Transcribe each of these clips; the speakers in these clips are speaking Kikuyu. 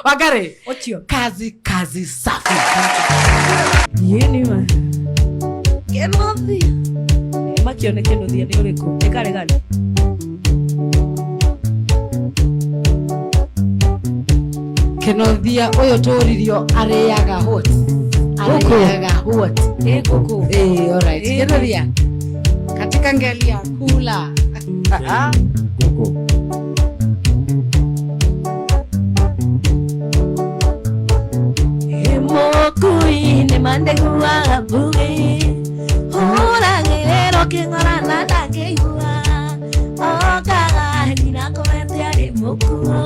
Wangari, Ũcio. kazi kazi safi. Yeni ma. Kĩnuthia. Makione kĩnuthia nĩ ũrĩkũ? Nĩ karĩ gani? Kĩnuthia ũyũ tũririo arĩaga what? Arĩaga what? Ĩ ngũkũ. Eh, alright. Eh. Kĩnuthia. Katika ngeli ya kula. Ngũkũ. Mũkui-inĩ mandeguaga mbuĩ hũragĩrĩrwo kĩng'orana ndangĩigua okaga nyina komete arĩ mũkuo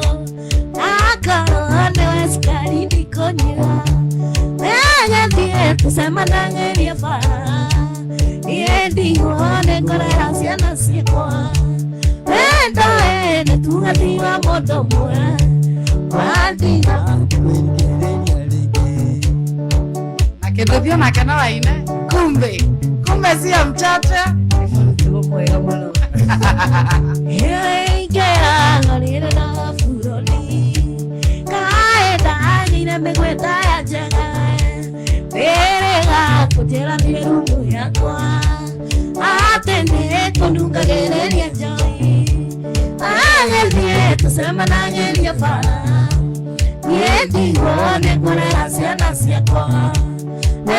akorwo nĩwe cukari ndikũnyua ĩgathiĩ tũcemanagĩrie bara niĩ ndigwo nĩngorera ciana ciakwa wendo ĩ nĩtugatiga mũndũ ũmwe wandiga. Na Kĩnuthia nake no aine. Kumbe. Kumbe sio mchache. Mũtugo mwega mũno. Ingĩra ng'orire na bũrũri kaĩ ndagĩire mĩgweta ya njega ĩrĩga kũnjĩra thiĩ rumu yakwa atĩ nĩ kũnungagĩrĩria njohi agĩthiĩ tũcemanagĩria bara niĩ ndigwo nĩ kũrera ciana ciakwa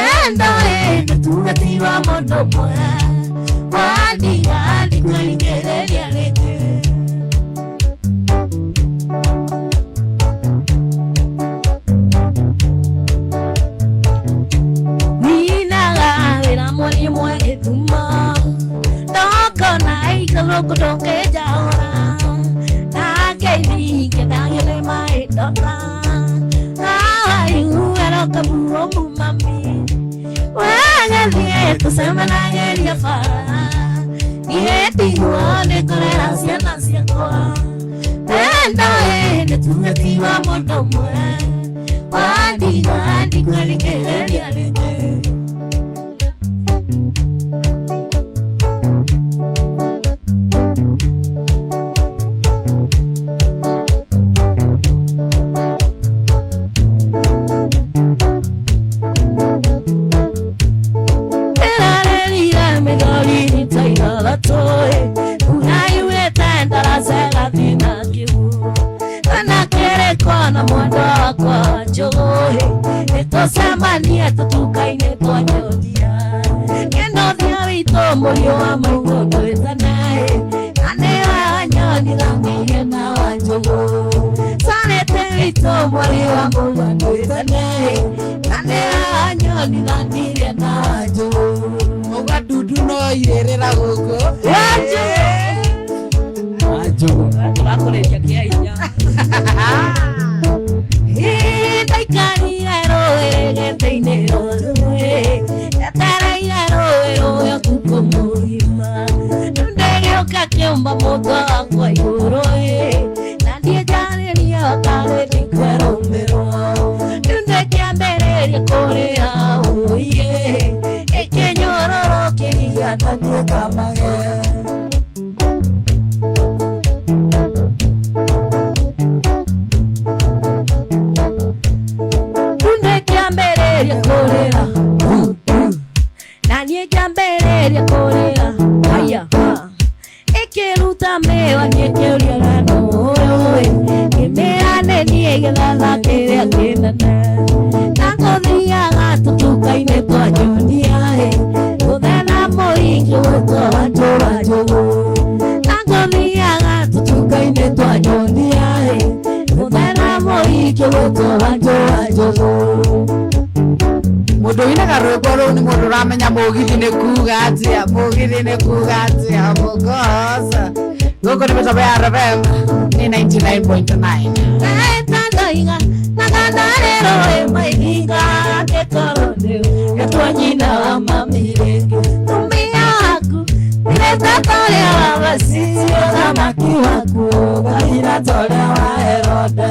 endo ĩ nĩtugatiwa mũndũ ũmwe wandiga ndikũringĩrĩria rĩngĩ. Ninaga wĩra mweri ũmwe gĩthumo ndokona ikarũkũ ndũngĩnjaũra ndangĩithi ngenagio nĩ maĩ ndona aiguarokamuo mumami wagĩthiĩ tũcemanagĩria bara niĩ ndigwo nĩ kũrera ciana ciakwa wendo ĩ nĩtugatiwa mũndũ ũmwe wandiga ndikũrĩkĩrĩria rĩngĩ. Ĩrarĩrire mĩthori ta ithathatũ ĩ unayuĩte ndaracegathi na kĩguũ kana kĩrĩko na mwendwa wakwa wa njũgũ ĩ nĩtũcemanie tũtuka-inĩ twa nyonia kĩnuthia witũ mũriũ wa maitũ twĩtane ĩ na nĩwe wanyonithanirie na wa njũgũ carĩte witũ mwarĩ wa mũrua twĩtane ĩ na nĩwe wanyonithanirie na wa njũgũ. Uga dudu no irĩrĩra gũkũ. Wanjũgũ. Tũrakũrĩria kĩa hinya ndaikarire rũĩ gĩtĩ-inĩ rũĩ etereire rũĩ rũĩ ũtukũ mũgima ndĩgĩũka kĩũmba mũtwe wakwa igũrũ ĩ na ndiĩ njarĩria otarĩ ndikwerũmĩrwo ndĩkĩambĩrĩria kũrĩra ũiĩ ĩkĩnyororokĩria na niĩ kamage. Ndĩkĩambĩrĩria kũrĩra na niĩ ngĩambĩrĩria kũrĩra haya ĩkĩruta mĩwa niĩ kĩũria ng'ano ũyũ ngĩmĩra nĩ niĩ gĩthatha kĩrĩa kĩnene na ngũthiaga tũtuka-inĩ twa nyonia ĩ gũthena mũingĩ gwĩtwo wanjũ wa njũgũ na ngũthiaga tũtuka-inĩ twa nyonia ĩ gũthena mũingĩ gwĩtwo wanjũ wa njũgũ. Mũndũ winaga rwĩmbo rũu nĩ mũndũ ũramenya mũgithi nĩ kuga atĩa, mũgithi nĩ kuga atĩa, mũgoca. Gũkũ nĩ mĩtambo ya RFM nĩ 99.9. Ndoiga nagandarĩrwo ĩ maihinga angĩkorwo nĩwe nyina wa mami rĩngĩ tumia waku ndĩreta torĩa wa macicio thamaki waku Ũgahira ta ũrĩa wa Herode.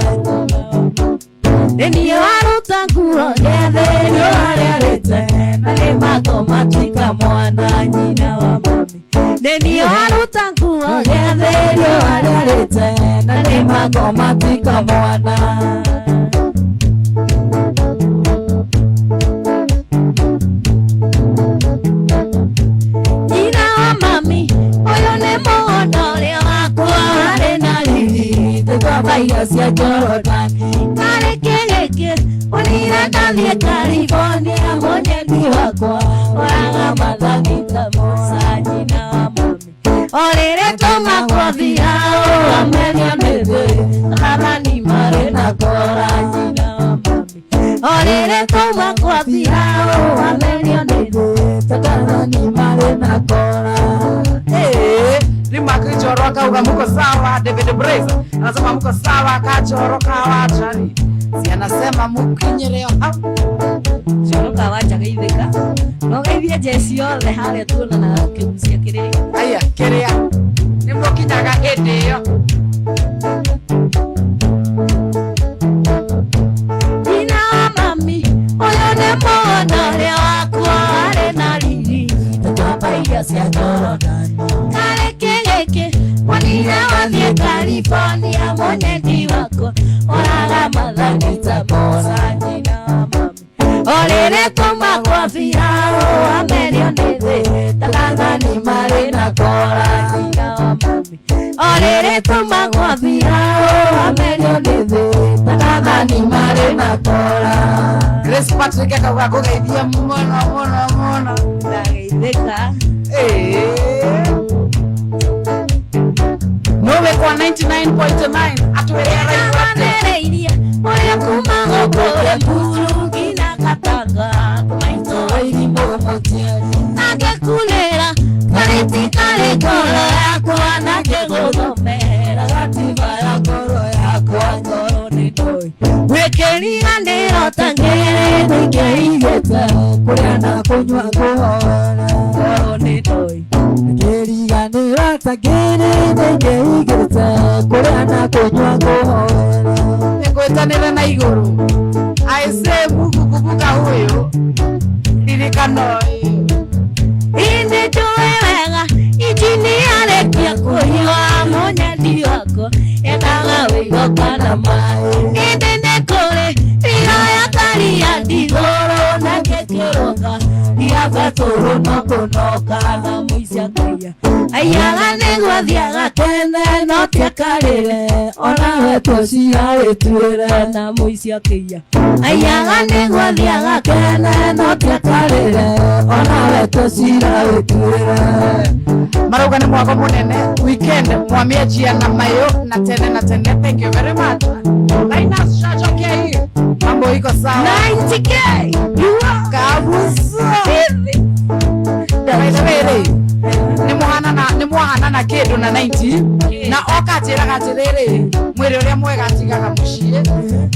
Nĩ niĩ waruta nguo gĩathĩrio arĩarĩte na nĩ makomatuĩka mwana nyina wa mami. Nĩ niĩ waruta nguo gĩathĩrio arĩarĩte na nĩ Ngoma tika mwana. Nyina wa mami ũyũ nĩ mũgũnda ũrĩa wakwa warĩ na riri Tũkwamba irio cia Jorodani. Karĩ kĩgĩkĩ ũnire ndathiĩ California mũnyendi wakwa ũraga mathani ta Musa nyina wa mami o rĩrĩ tũma kwathiao amerio nĩ thĩ athani marĩ na kora nyina wa mami o rĩrĩ tũma kwathiao amerio nĩ thĩ Tathani marĩ na kora. Rima Kichoro akauga muko sawa. David Brace anasema muko sawa. Kachoro kawachari si anasema mukinyereo hau. Coro kawacha geithĩka no geithie njeci yothe harĩa tuonanaga tũkĩgucia kĩrĩa. Aya kiria nĩ mũkinyaga hĩndĩ ĩyo. Nyina wa mami ũyũ nĩ mũgũnda ũrĩa wakwa warĩ na riri Tũkwamba irio cia Jorodani. Karĩ kĩgĩkĩ wonire wathiĩ California mũnyendi wakwa ũraga mathani ta Musa nyina wa mami o rĩrĩ tũma kwa Firaũ amerio nĩ thĩ Tathani marĩ na kora. Nyina wa mami o rĩrĩ tũma kwa Firaũ amerio nĩ thĩ Tathani marĩ na kora. Grace Patrick akauga ngũgeithia mũno mũno mũno. Ndageithĩka. Nowe kwa 99.9 atwĩre araigua atĩa. Nĩranĩrĩirie ũrĩa kuma gũkũ Limuru nginya Katanga maitũ Irimũ mũtiari. Nangĩkunĩra karĩti karĩ ngoro yakwa nangĩgũthomera Gatiba ya ngoro yakwa. Ngoro nĩ ndũĩ wĩkĩriganĩro ta ngĩrĩ Nĩngĩigĩte kũrĩa na kũnyua kũhoera. Ngoro nĩ ndũĩ Ngĩriganĩra ta ngĩrĩ nĩngĩigĩte kũrĩa na kũnyua kũhoera. Nĩngwĩtanĩre na igũrũ. I say Mungu kumbuka huyu ririkano ĩyo. Ĩndĩ njũĩ wega injini yarĩkia kũhiũha mũnyendi wakwa endaga wĩigo kana maĩ ĩndĩ nĩ kũrĩ riroya karia ndigũrũ na ngĩkĩrũka ria betũrũ no kũnoka na mũici akaiya aiyaga nĩguo athiaga tene no ti akarĩre Onawe tũcira wĩtuĩre. Na mũici akĩiya aiyaga nĩguo athiaga tene no ti akarĩre Onawe tũcira wĩtuĩre. Marauga nĩ mwago mũnene weekend mwamĩanjia na mayo na tene na tene. Thank you very much. Linus Chacha K, mambo iko sawa. 90K you are Kabusa. By the way rĩ, nĩ mwahanana kĩndũ na 90 na oka anjĩraga atĩrĩrĩ mwĩrĩ ũrĩa mwega atigaga mũciĩ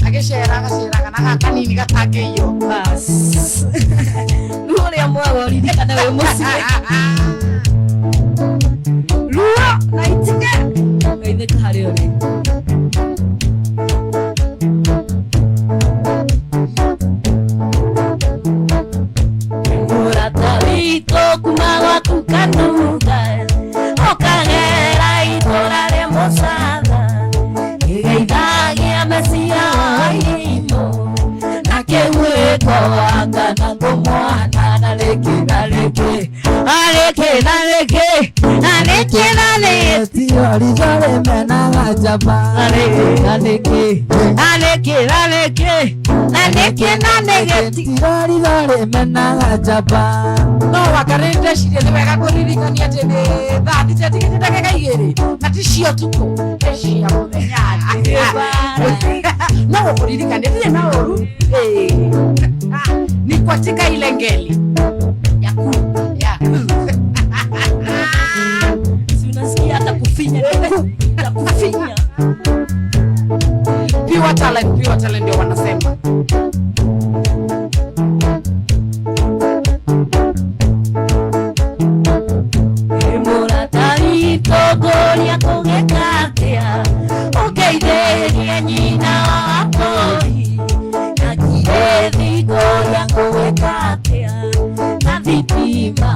agĩcera agaceraga na gaka kanini gatangĩiywo. Bas rĩu ũrĩa mwega ũririkane wĩ mũciĩ ruo 90K geithĩka harĩa ũrĩ. Mũrata witũ kuma gwaku kanunga ũkagera itũra rĩa mũcatha ĩgeithagia mecia irimũ na kĩguĩko kana kũmwana na rĩkĩ na rĩkĩ arĩkĩ na rĩkĩ arĩkĩ na rĩkĩ. Tio ritho rĩmenaga njamba. Arĩkĩ na rĩkĩ arĩkĩ na rĩkĩ arĩkĩ na rĩkĩ. Tio ritho rĩmenaga njamba. No wakarĩ ndeciria nĩ wega kũririkania atĩ nĩ thaa thita tigĩte ndagĩka igĩrĩ na ti cia ũtukũ nĩ cia mũthenya no gũkũririkania ndirĩ na ũru. Ni katika ile ngeli yaku yaku. Si unasikia hata kufinya takufinya. Pure talent, pure talent ndio wanasema. Mũrata witũ ngũria kũgĩka atĩa ũngeithĩrie nyina wa bũi na ngirĩthi ngũria kũgĩka atĩa na thitima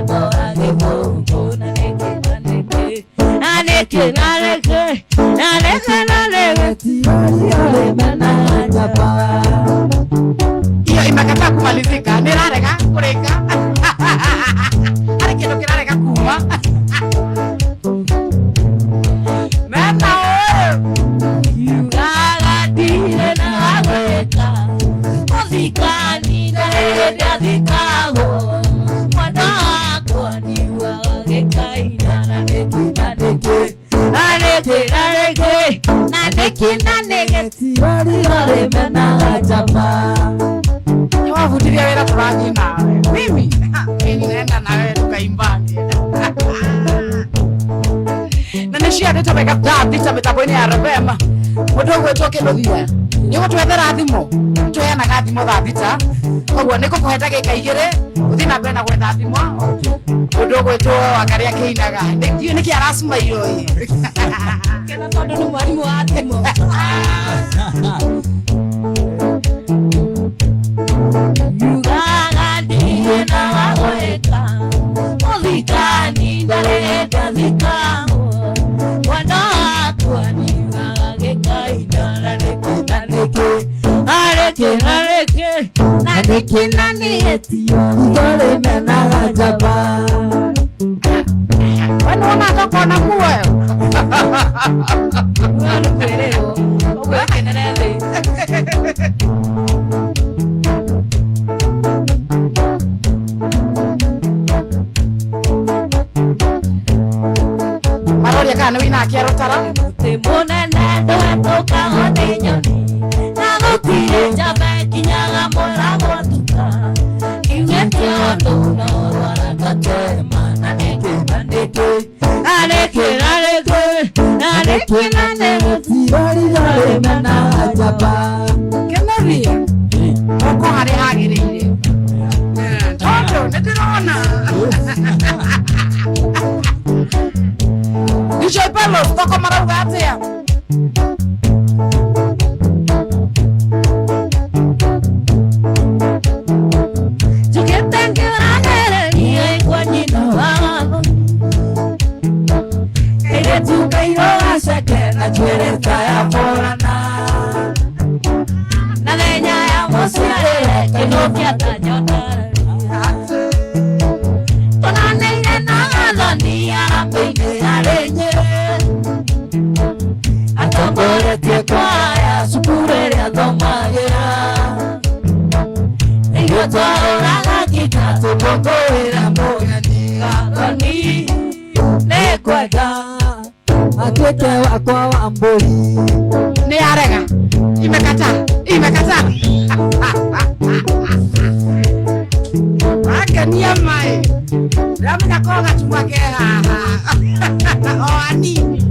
ndora gĩthũngũ na nĩkĩ na nĩkĩ na nĩkĩ na nĩkĩ na nĩkĩ na ndathikagwo mwana wakwa ndiugaga gĩkaina na nĩkĩ na nĩkĩ na nĩkĩ na nĩkĩ na nĩkĩ na nĩkĩ Ritho rĩmenaga njamba. Niwavutilia wĩra tũrathiĩ nawe. Mimi mimi naenda na wewe tukaimbange. Na nĩ ciandĩte wega thaa thita mĩtambo-inĩ ya RFM. Mũndũ ũgwĩtwo Kĩnũthia nĩ ũgũtwethera thimũ, tũheanaga thimũ thaa thita, koguo nĩ ngũkũhe ndagĩka igĩrĩ ũthiĩ na mbere na gwetha thimũ. Mũndũ ũgwĩtwo Wangarĩ akĩinaga, ndiũĩ nĩkĩ aracumairwo ĩ. Kena tondũ nĩ mwarimũ wa thimũ. Yugaga ndirĩ na wa gwĩka, mũthikani ndarĩ ndathikagwo mwana wakwa ndiugaga gĩkaina na nĩkĩ na nĩkĩ na nĩkĩ na nĩkĩ na nĩkĩ na nĩkĩ Ritho rĩmenaga njamba. We nĩwona tokona muoyo. Nĩ kwĩrĩrwo ũguo ĩkenere thĩ. Maroria kana nĩ wĩinaga kĩarũtara. Mũtĩ mũnene ndũhetũkagwo nĩ nyoni na gũtirĩ njamba ĩkinyaga mwera gwatuka kiugĩte ũndũ no rwara ngatema na nĩkĩ na nĩkĩ na nĩkĩ na nĩkĩ na nĩkĩ na nĩkĩ Ritho rĩmenaga njamba. Kĩnũthia ũko harĩa hagĩrĩire tondũ nĩ ndĩrona DJ Pelos thoko marauga atĩa? Njũkĩte ngĩũranĩrĩria kwa nyina wa Gathoni Kairĩtu kairũ gaceke na njuĩrĩ ta ya borana. Na thenya ya mũciarĩre kĩnũthia tanyonarĩria tũnanĩire na Gathoni arambĩinĩ arĩ Nyĩrĩ atongoretie kwaya cukuru ĩrĩa thomagĩra nĩguo twahũraga ngita Tũkũngũĩra mũgeni. Gathoni nĩngwenda Atuĩke wakwa wa mbũri. Nĩ arega, imekata imekata wangenia mai ndĩramenya korwo gacuma ke haha o anini.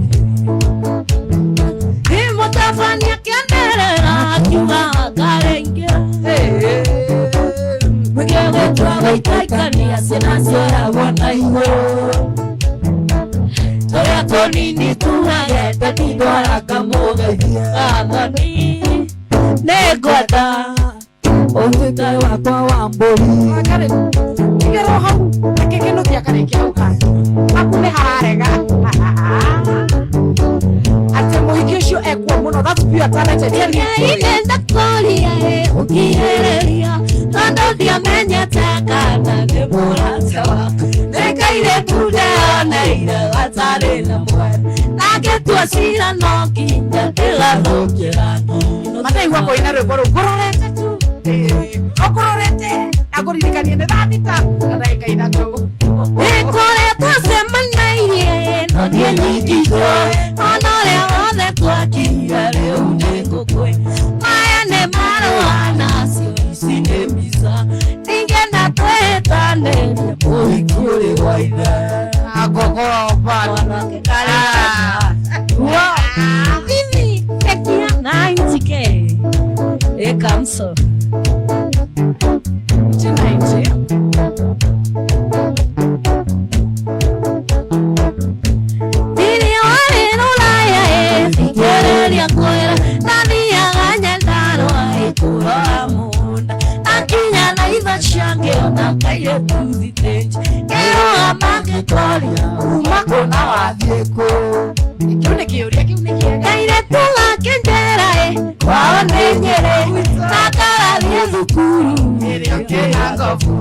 Mũtabania kĩanĩrĩra akiuga ngarĩingĩra mũingĩ gũicaikania ciana cioyagwo na igũrũ tũrĩa tũnini tugagete ndindwara kamũgeithie Gathoni nĩngwenda Ũtuĩke wakwa wa mbũri. Akarĩ tigĩrwo hau reke Kĩnũthia akarĩkia hau kando haku nĩ hararega atĩ mũhiki ũcio ekuo mũno. That's pure talent, I tell you. Ngai ndakũria ũkirĩrĩria tondũ ndiamenyete kana nĩ mũrata waku nĩ kairĩtu ndeoneire gatarĩ na mwene na ngĩtua cira no nginya ndĩgathũkĩra. Mataigua kũina rwĩmbo rũu ngũrorete tu ũkũrorete akũririkanie nĩ thaa thita na ndagĩka ithatũ. Kũrĩa twacemanairie no niĩ nyingĩtwo ona ũrĩa wothe twakinyire rĩu nĩ ngũkwĩ maya nĩ marũa nacio ici nĩ mbica ningĩenda twĩtanĩrie mũhiki ũrĩ gwa ithe Agogoroba. mwanake karĩ Mimi ekia 90K ĩkamso. Ti 90. Ndiri warĩ rũraya ĩ thikĩrĩria kwĩra ndathiaga Nyandarũa ĩkũrora mũgũnda akinya na itha ciangĩona kairĩtu thitĩnji kĩrũgama ngĩkoria uma Kũ na wathiĩ kũ? Kĩu nĩ kĩũria, kĩu nĩ kĩega. Kairĩtu gakĩnjĩra ĩ kwao nĩ Nyĩrĩ na karathiĩ thukuru Ĩrĩa ũkĩna ngobu.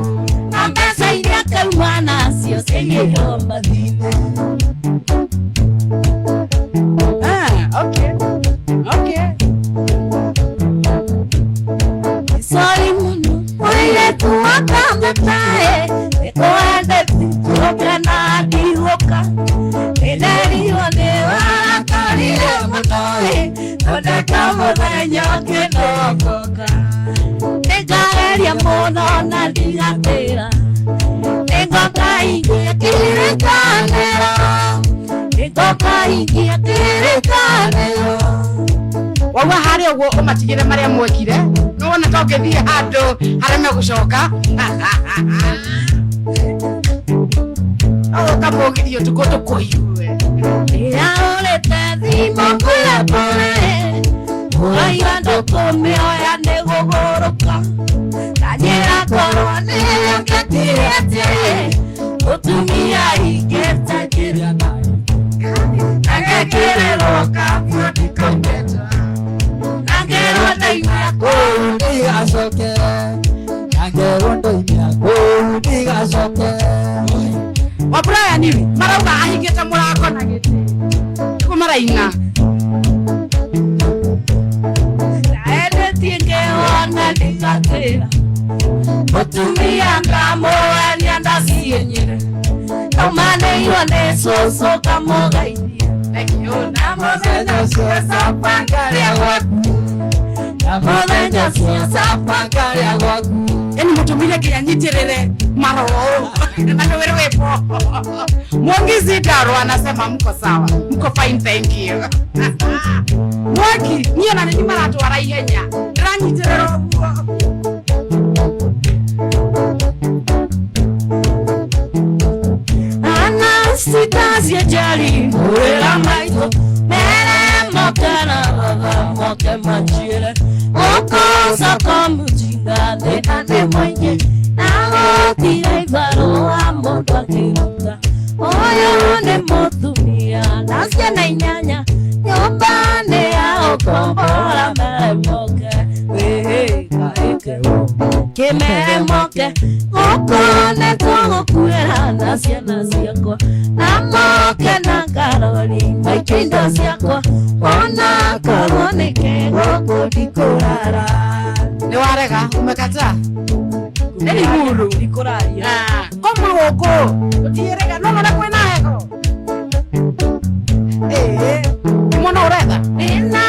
Na mbeca iria kauma nacio ciaigĩirwo mathitĩ. Ah, okay. Okay. Sorry mũno mũirĩtu wakwa. Ndeka mũthenya ũkĩnogoka. Nĩngageria mũno na ndigatĩra. Nĩngoka ingia kĩrĩkanĩro. Nĩngoka ingia kĩrĩkanĩro. Waua harĩa ũguo ũmatigĩre marĩa mwekire nĩwona ta ũngĩthiĩ handũ harĩa megũcoka ũkamũgiria ũtukũ tũkũigue. Nĩahũrĩte thimũ pole pole. Ũraiga ndũkũmĩoya nĩ gũgũrũka. Kanjĩra korwo nĩũkĩtire atĩ mũtumia ingĩtakĩria agekĩrĩrwo kabuti kaumĩte na ngerwo ndaimia kũu ndigacoke na ngerwo ndoimia kũu ndigacoke. Wa Brian marauga ahingĩte mũrango na gĩtĩ nĩguo maraina. Ndaendetie ngĩwona ndigatĩra. Mũtumia ngamũenia ndacienyire. Naumanĩirwo nĩ cũcũ kamũgeithie. Thank you. Na mũthenya ũcio capangaria gwaku. Na mũthenya ũcio capangaria gwaku. Yani mũtumire nginya nyitĩrĩre maroho na nĩ rwĩmbo. Mwangi Daro anasema mko sawa, mko fine, thank you. Mwangi niĩ ona nĩ maratwara ihenya ndĩranyitĩrĩra ũguo. Anastasia Jali wĩra maitũ mere moke na baba moke manjĩre gũkũ soko mũjinga thĩna nĩ mũingĩ na gũtirĩ ibarũa mũndũ akĩruta. Ũyũ nĩ mũtumia na ciana inyanya nyũmba nĩ ya ũkombora mere moke kĩmere moke gũkũ nĩ tũgũkuĩra na ciana ciakwa na moke na karori maingĩ indo ciakwa ona korwo nĩ kĩgũkũ ndikũrara. Nĩ warega umekataa nĩ huru ndikũraria komu gũkũ tũtiĩrĩga no nona kwĩna heho ĩĩ nĩ mwana ũretha. Nĩna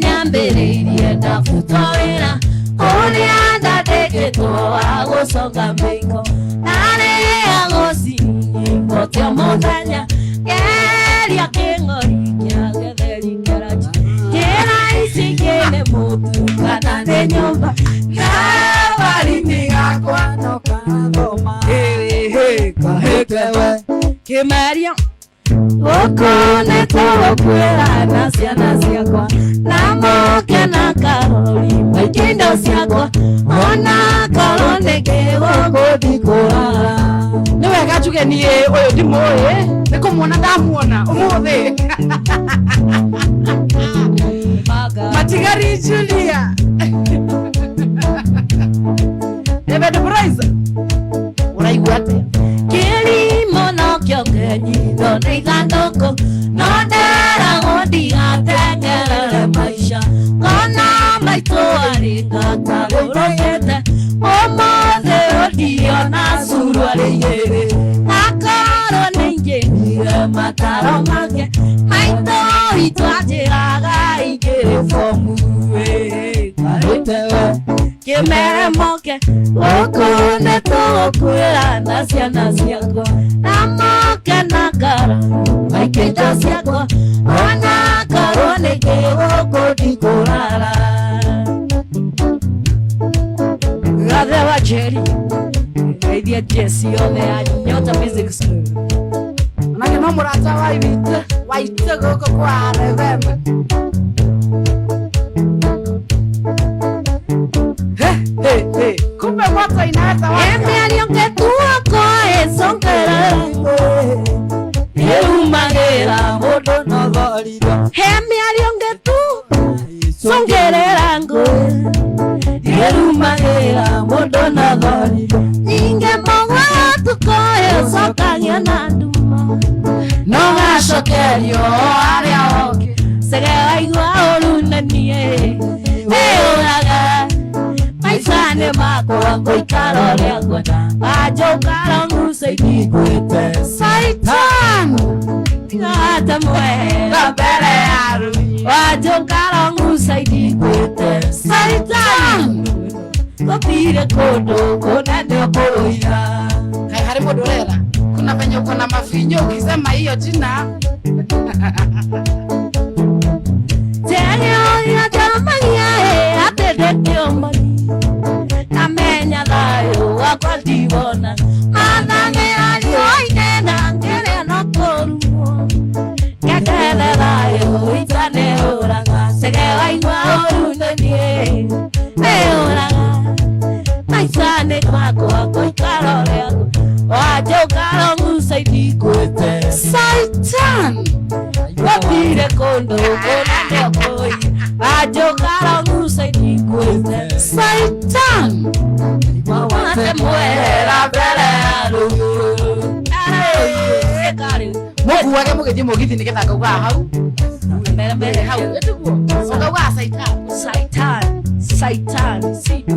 nyambĩrĩirie ndabutwo wĩra ũrĩa ndandĩkĩtwo wa gũcoka mĩiko narĩagwo ciringi tia mũthenya ngeria kĩng'ori kĩa gĩtheri kĩraci kĩra ici kĩnĩ mũtu kana nĩ nyũmba Kabarimi gakwa no kathoma kahĩtewe kĩmeria gũkũ nĩ tũgũkuĩra na ciana ciakwa na moke na karori maingĩ indo ciakwa ona korwo nĩ kĩgũkũ ndikũrara. Nĩ wega njuge niĩ ũyũ ndimũĩ nĩ kũmuona ndamuona ũmũthĩ. Matigari Julia David Bryce ũraigua atĩa? Kĩrimũ nokĩo kĩnyitwo nĩ ithandũkũ no nderagwo ndigateng'erere maica ngona maitũ arĩ ngatagũrũkĩte ũmũthĩ ũndiona suruarĩ igĩrĩ akorwo nĩingĩrire mataro make maitũ witũ anjĩraga ingĩrĩ bomu kahĩtewe kĩmere moke gũkũ nĩ tũgũkuĩra na ciana ciakwa na moke na kara maingĩ indo ciakwa ona korwo nĩ kĩgũkũ ndikũrara. Gathe wa Njeri geithia Jesse othe a Nyota Music School. Onake no mũrata wa witũ waitũ gũkũ kwa RFM. He, he, he. Kumbe moto inaweza waka. Mĩario ngĩtuoko ĩcongerere ĩrumagĩra mũndũ no thoriro he mĩario ngĩtu songerera ngũ ĩrumagĩra mũndũ na thoriro nyingĩ mũgwa tukũ ĩcokagia na nduma No gacokerio arĩa oke. Cege waigua ũru nĩ niĩ ĩũraga maica nĩ makwa ngũikara ũrĩa ngwenda wanjũkara nguca iguĩte Saitan tigate mwera mbere ya rũi. wanjũkara nguca nguca idigwĩte. Saitan. Gũtirĩ kũndũ kũnene ũkũũira. Kai harĩ mũndũ ũrera kuna venye uko na mafinyo ukisema hiyo jina. Chenyo njamagia atĩ ndĩkĩũmani ndamenya thayũ wakwa ndiwona mathamĩra riũa-inĩ na ngĩrĩa no kũrumwo ngekere thayũ itanĩũraga cege waigua ũru nĩ niĩ nĩũraga maica nĩ makwa gũikara ũrĩa wanjũkara nguca itigwĩte. Saitan. Gũtirĩ kũndũ kũnene ũkũi wanjũkara nguca itigwĩte. Saitan. Wate mwera mbere ya rũhiũ. Mũkuage mũgĩthiĩ mũgithi nĩgetha ngaugaga hau. Mbere mbere Hau ĩtiguo ũkaugaga Saitan. Saitan, Saitan, Sido.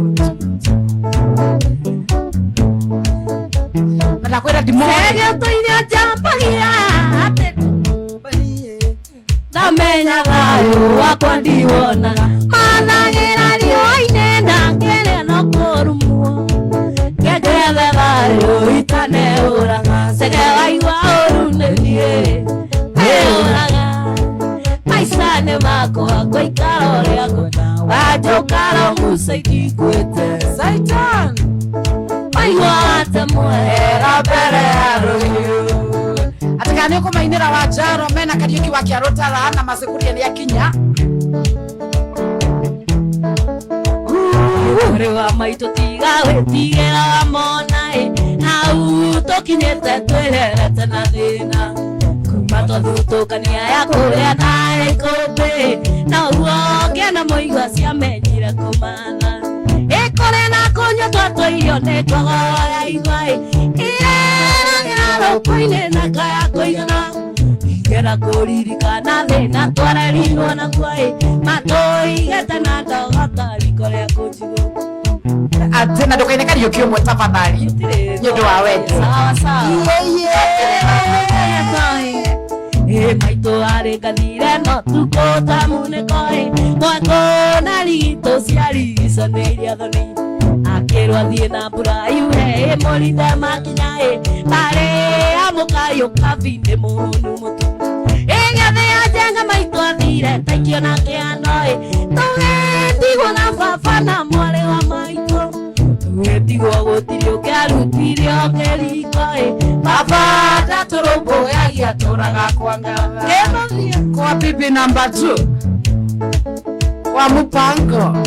Na ndakwĩra ndimore. Cege tũirio njambagia atĩ ndamenya thayũ wakwa ndiwonaga mathagĩra riũa-inĩ na ngĩrĩa no kũrumwo ngekethe thayũ itaneũraga cege waigua ũru nĩ niĩ nĩũraga maica nĩ makwa ngũikara ũrĩa ngwenda wanjũkara nguca itigwĩte. Saitan. Waigua ate mwera mbere ya rũhiũ. Atĩ kana nĩ ũkũmainĩra wa njaro mena Kariũki wa Kĩarũtara na Macikuria nĩ akinya. Ũrĩ wa maitũ tiga wĩtigĩra wamona ĩ hau tũkinyĩte twĩrerete na thĩna kuma twathutũkania ya kũrĩa na ĩkũmbĩ noguo ngĩona mũigua ciamenyire kũmatha ĩkũrĩ na kũnyua twatũirio nĩ twagoya igwa ĩ ireragĩra rũkũ-inĩ na kaya kũigana ngera kũririkana thĩna twarerirwo naguo ĩ matũigĩte na ndogota riko rĩa kũnjigwo. Atĩ na ndũkaine Kariũki ũmwe tafadhali nĩ ũndũ wa wendo. Sawa sawa. Iye. Ĩ maitũ arĩ ngathire no tukũ ta munĩko ĩ mwako na rigitũ ciarigicanĩirie thoni akĩrwo athiĩ na mbura yure ĩ mũrinde makinya ĩ marĩ amũkayũ kabindĩ mũhũnu mũtu ĩgĩathĩ ya njenga maitũ athire taikio na kĩano ĩ tũgĩtigwo na baba na mwarĩ wa maitũ tũgĩtigwo gũtirĩ ũkĩarutire ũkĩriko ĩ baba ndatũrũmbũyagia tũraga kwa ngatha. Kwa bibi namba 2 kwa mupango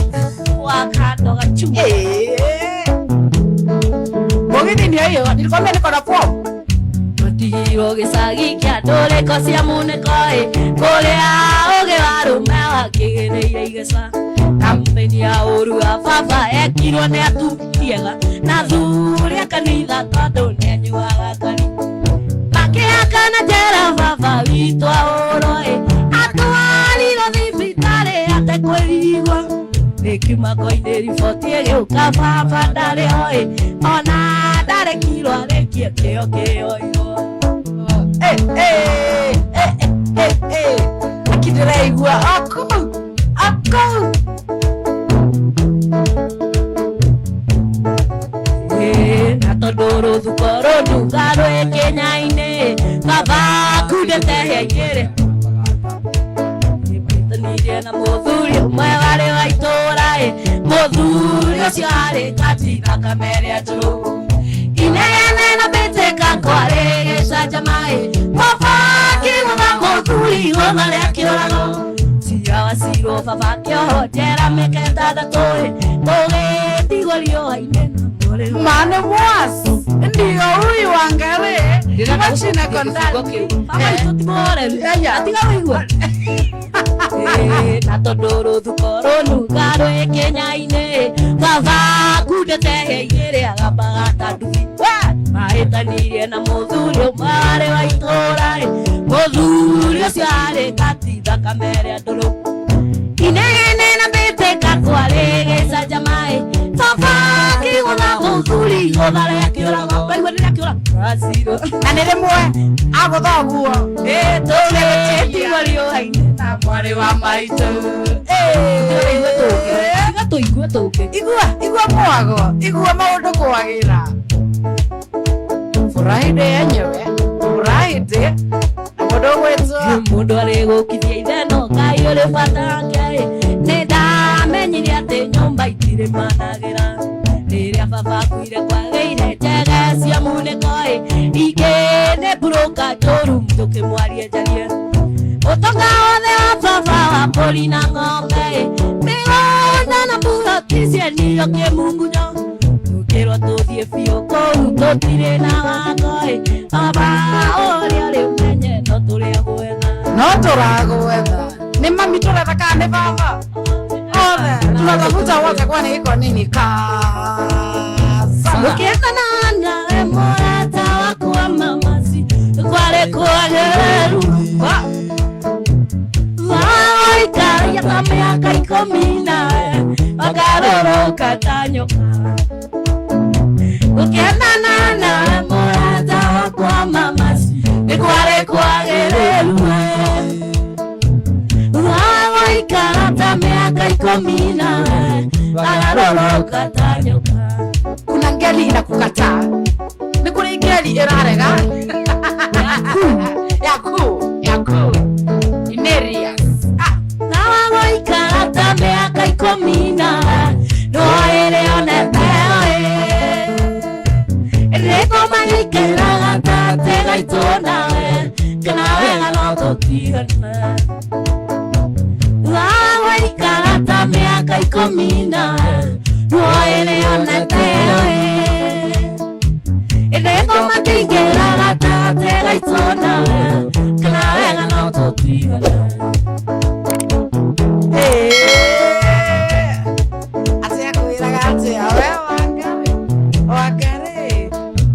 wa kando gachuma. Mũgithi nĩ ũyũ nilikwambia niko na form. Tũtigirwo gĩcagi kĩa ndũrĩko cia munĩko ĩ kũrĩa ũgĩ wa rũme wakĩgĩrĩire igeca kampeni ya ũru wa baba ekirwo nĩ atumia ega na thuri a kanitha tondũ nĩanyuaga kari makĩhakana njera baba witũ ahũrwo ĩ atwarirwo thibitarĩ atekwĩrigwo ĩkiuma koinĩ riboti ĩgĩũka baba ndarĩ ho ĩ ona ndarekirwo arĩkie kĩo kĩoirwo. Eh, eh, eh, eh, eh. Akindĩraigua aku aku. Ĩ, na tondũ rũthuko rũnunga rwĩ kĩnya-inĩ baba kundĩte hĩa igĩrĩ nĩmbĩtanĩirie na mũthuri ũmwe warĩ wa itũũra ĩ mũthuri ũcio arĩ kati thakame ĩrĩa njũru inegene na mbĩtĩka kwarĩ gĩcanjama ĩ baba akĩgũtha mũthuri gũtha rĩa kĩũrago cira wacirwo baba akĩohwo njera mĩaka ĩtandatũ ĩ tũgĩtigwo riũa-inĩ na mũrĩ wa Mane mwas ndio huyu wangare machina kondali. Baba witũ ti mũhoreru atiga wĩigua. Ĩ, na tondũ rũthuko rũnunga rwĩ kĩnya-inĩ baba kundĩte hĩa igĩrĩ agambaga ta nduthi mahĩtanirie na mũthuri ũmwe warĩ wa itũũra ĩ mũthuri ũcio arĩ kati thakame ĩrĩa ndũrũ inegene na mbĩtĩka kwarĩ gĩcanjama ĩ baba akĩgũtha mũthuri gũtha rĩa kĩũrago waigua nĩ rĩa kĩũrago acirwo. Na nĩ rĩmwe agũtha ũguo. Ĩ tũgĩtigwo riũa-inĩ na mwarĩ wa maitũ. Eh, Tiga tũigue tũke. Igua igua mwago igua maundu kwagira Friday yenyewe Friday na mundu ugwitwo Mũndũ arĩ gũkithia itheno Ngai ũrĩ bata wake nĩ ndamenyire atĩ nyũmba itirĩ managĩra rĩrĩa baba akuire kwagĩire njege cia munĩko ĩ ingĩ nĩ mburũka njũru tũkĩmwarie njarie ũtonga wothe wa baba wa mbũri na ng'ombe ĩ mĩgũnda na mburoti ciendirio kĩmungunyo tũkĩrwo tũthiĩ biũ kũu tũtirĩ na watho ĩ baba ũrĩa ũrĩ ũmenye no tũrĩa gwetha no turagwetha ni mami turetha kana ni baba othe tunatafuta wote kwani iko nini kasana Ũkĩendana nawe mũrata wakwa mamasi kwarĩ kwagĩrĩru waikaragia ta mĩaka ikũmi nawe ũkarũrũka ta nyoka ũkĩendana nawe mũrata wakwa mamasi nĩ kwarĩ kwagĩrĩru waikara ta mĩaka ikũmi nawe ũkarũrũka ta nyoka. Kuna ngeli inakukataa ni kuri ngeli irarega yaku yaku inerias ah Nawe gũikara ta mĩaka ikũmi na no ĩrĩ onete ĩ nĩkũmanyikĩra gatagatĩ gaitũ nawe kana wega no tũtigane. Nawe gũikara ta mĩaka ikũmi na no ĩrĩ onete ĩ nĩkũmanyikĩra gatagatĩ gaitũ nawe kana wega no tũtigane. Atia kwiraga atia we Wangari Wangari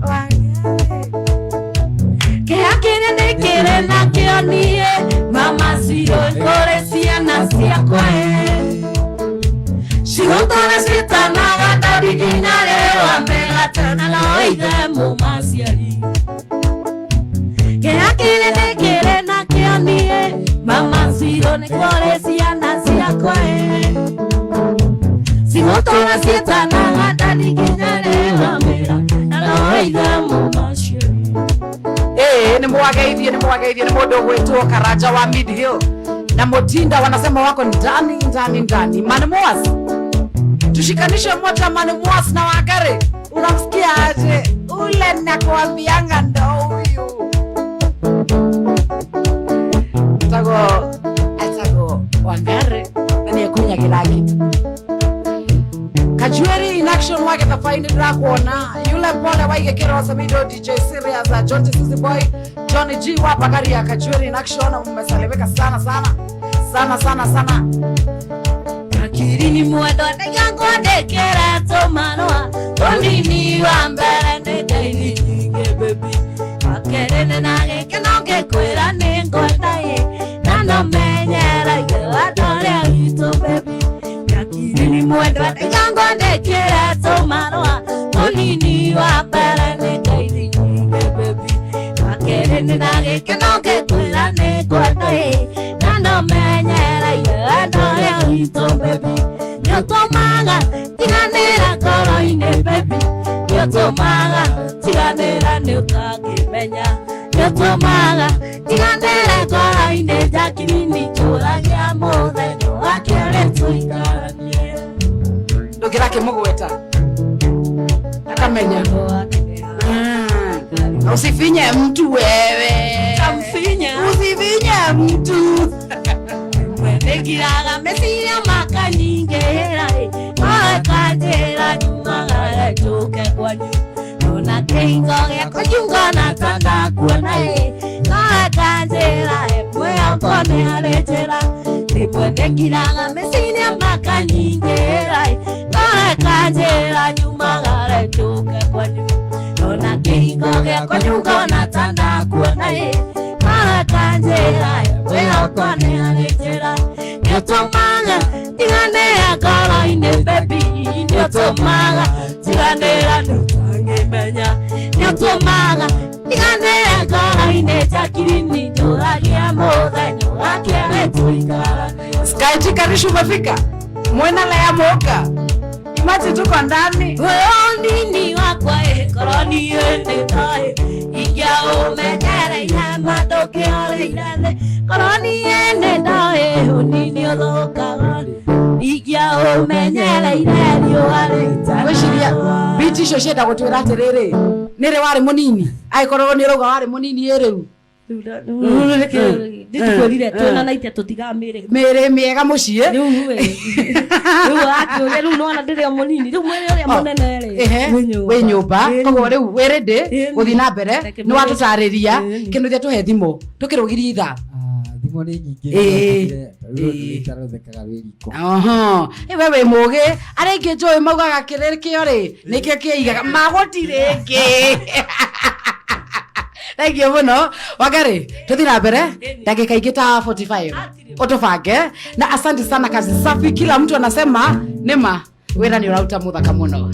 Wangari Kĩha kĩrĩa nĩ kĩrĩ nakĩo niĩ mama ciũ kũrĩ ciana ciakwa ĩ cigũtũra ciĩtanaga ndari nginya rĩrĩa megatana no ithe mũmaciari. Kĩha kĩrĩa nĩ kĩrĩ nakĩo niĩ mama ciũ nĩ kũrĩ ciana ciakwa ĩ cigũtũra ciĩtanaga ndari nginya rĩrĩa megatana no ithe mũmaciari. Ni mwageithie ni mwageithie ni mundu ugwitwo Karanja wa Mid Hill na Mutinda wanasema wako ndani ndani ndani. Manmuas tushikanishe moja Manmuas na Wangari unamsikia aje ule nakwambianga ndo huyu tago atago Wangari na niakunyagira kitu Kajueri in action wake tafaini ndirakuona yule pole waige kero samido DJ Serious John T Suzy Boy Johnny G wa gari ya Kajueri in action mmesalimika sana sana sana sana sana. Akiri ni mwendo ndĩngĩngwandĩkĩra tũmarũa tũnini wa mbere nĩ ndĩini nyingĩ baby wa kerĩ nĩ na gĩkeno ngĩkwĩra nĩ ngwenda ĩ na no menyeragie wendo ũrĩa witũ baby Akiri ni mwendo ndĩngĩngwandĩkĩra tũmarũa tũnini wa mbere nĩ ndĩini nyingĩ baby wa kerĩ nĩ na gĩkeno ngĩkwĩra nĩ ngwenda ĩ na no menyeragie wendo ũrĩa witũ baby nĩũtũmaga tiganĩra ngoro-inĩ baby nĩũtũmaga tiganĩra nĩũtangĩmenya nĩũtũmaga tiganĩra ngoro-inĩ Jacqueline njũragia mũthenya wa kerĩ tũikaranie Ndũngĩrakĩmũgweta akamenya. Usifinye mtu wewe. Tamfinya. Usifinye mtu. Nĩngiraga meciria makanyingĩra ĩ makanjĩra nyumaga njũke kwanyu ona kĩhingo gĩakwa njungona ta ndakuona ĩ makanjĩra mwĩhoko nĩ harĩ njĩra rĩmwe nĩngiraga meciria makanyingĩra ĩ makanjĩra nyumaga njũke kwanyu ona kĩhingo gĩakwa njungona ta ndakuona ĩ makanjĩra mwĩhoko nĩ harĩ njĩra nĩũtũmaga tiganĩra ngoro-inĩ baby nĩũtũmaga tiganĩra nĩũtangĩmenya nĩũtũmaga tiganĩra ngoro-inĩ Jacqueline njũragia mũthenya wa kerĩ tũikaranie. Sky Karishu umefika. Mwena la ya moka. Imagine tuko ndani. Nini wakwa koroni ene ingia umenyereire mandũkĩorĩire koroni ene ndaĩ ũnini ũthũkaga ingia ũmenyereire riũa rĩitanaga. Ngwĩciria biti icio cienda gũtwĩra atĩrĩrĩ nĩrĩ warĩ mũnini angĩkorwo nĩ ũrauga warĩ mũnini ĩ rĩu Ndĩkwĩrire twĩna naite tũtigaga mĩrĩ mĩrĩ mĩega mũciĩ rĩu rĩu akĩũria rĩu nĩwona ndĩrĩ o mũnini rĩu mwĩrĩ ũrĩa mũnene rĩ wĩ nyũmba koguo rĩu wĩ ready gũthiĩ na mbere Reke nĩ watũtarĩria Ĩĩ. kĩnũthia tũhe thimũ tũkĩrũgirie ithaa Thimũ nĩ nyingĩ Ĩĩ. rũrũ rũthekaga rwĩ riko. Oho, we wĩ mũgĩ arĩa aingĩ njũĩ maugaga kĩrĩ kĩo rĩ nĩkĩo kĩigaga magũtirĩ ngĩ. Thank you mũno Wangari, tũthiĩ na mbere ndagĩka ingĩ ta 45 ũtũbange na asante sana, kazi safi, kila mtu anasema nĩma wĩra nĩ ũraruta mũthaka mũno.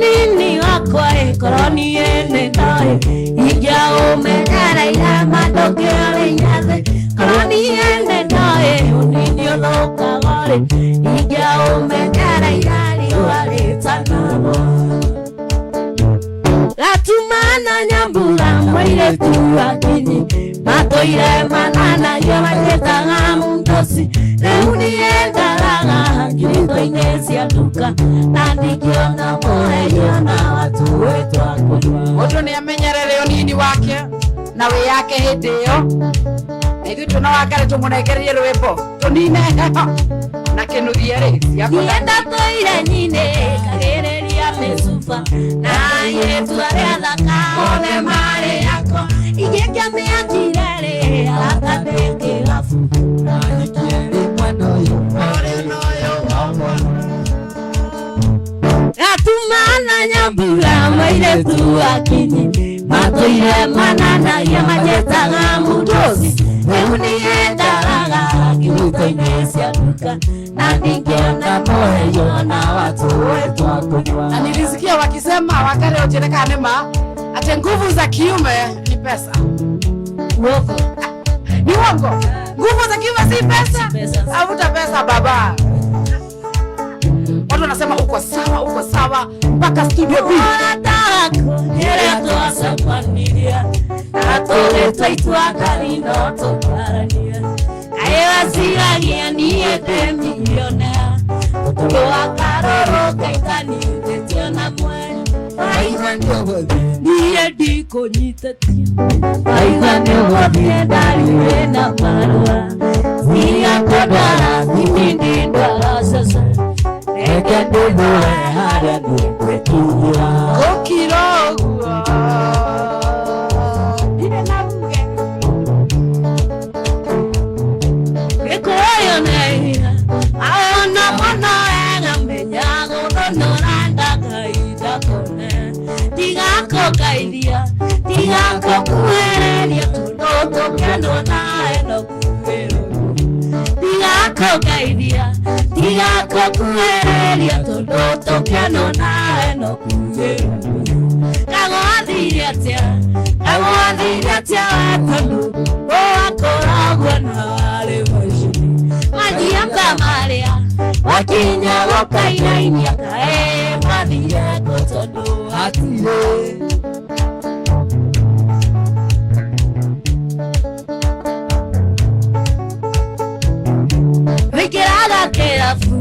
Nini wakwa koroni ene ndaĩ ingia ũmenyereire mandũkĩorĩire thĩ koroni ene ndaĩ ũnini ũthũkaga rĩ ingia ũmenyereire riũa rĩtanagwo gatumana nyambura mũirĩtu akinyi matũire mananagio makĩtaga mũndoci rĩu niendaraga ngiringo-inĩ cia nduka na ndingĩona mũheio na watuĩ twa kũnyua. Mũndũ nĩ amenyerere ũnini wake na wĩ yake hĩndĩ ĩyo na ithuĩ twĩna Wangari tũmũnengererie rwĩmbo tũnine heho na kĩnũthia rĩ ciakwa. Niĩ ndatũire nyinĩ ngagĩrĩria mĩcuba na airĩtu arĩa athaka othe marĩ akwa ingĩkia mĩakire rĩ arata ndĩ kĩrabu. Gatumana nyambura mũirĩtu akinyi matũire mananagia manjĩtaga mũndũci rĩu niendaraga ngiringo-inĩ cia nduka na ndingĩona mũheio na watuĩ twa kũnyua. Na nilisikia wakisema Wangari ũnjĩre nĩ ma ati nguvu za kiume ni pesa. Uongo. Ni uongo. Nguvu za kiume si pesa. Si pesa. Avuta pesa baba. Watu wanasema uko sawa, uko sawa mpaka studio B. Niĩ ndikũnyitĩtie waiga nĩ ũgũthiĩ ndariũĩ na marũa tiga kũndwara thibindi ndwara cece Reke ndĩthũe harĩa nĩngwĩkinyĩra. Gũkira ũguo. Ndirĩ na uge. Gĩkũyũ nĩ aona mwana wega menya gũthũnũra ndakainda kũne tigakũgeithia tigakũkuhĩrĩria tondũ tũkĩendwo nawe no kuĩrwo tigakũgeithia tigakũkuhĩrĩria tondũ tũkĩendwo nawe no kuĩrwo kagwathire atĩa kagwathire atĩa we tondũ ũgakoragwo na warĩ mũcini mathianga marĩa wakinya gũkainainia kaĩ mathire kũ tondũ Hatirĩ. Wĩingĩraga kĩrabu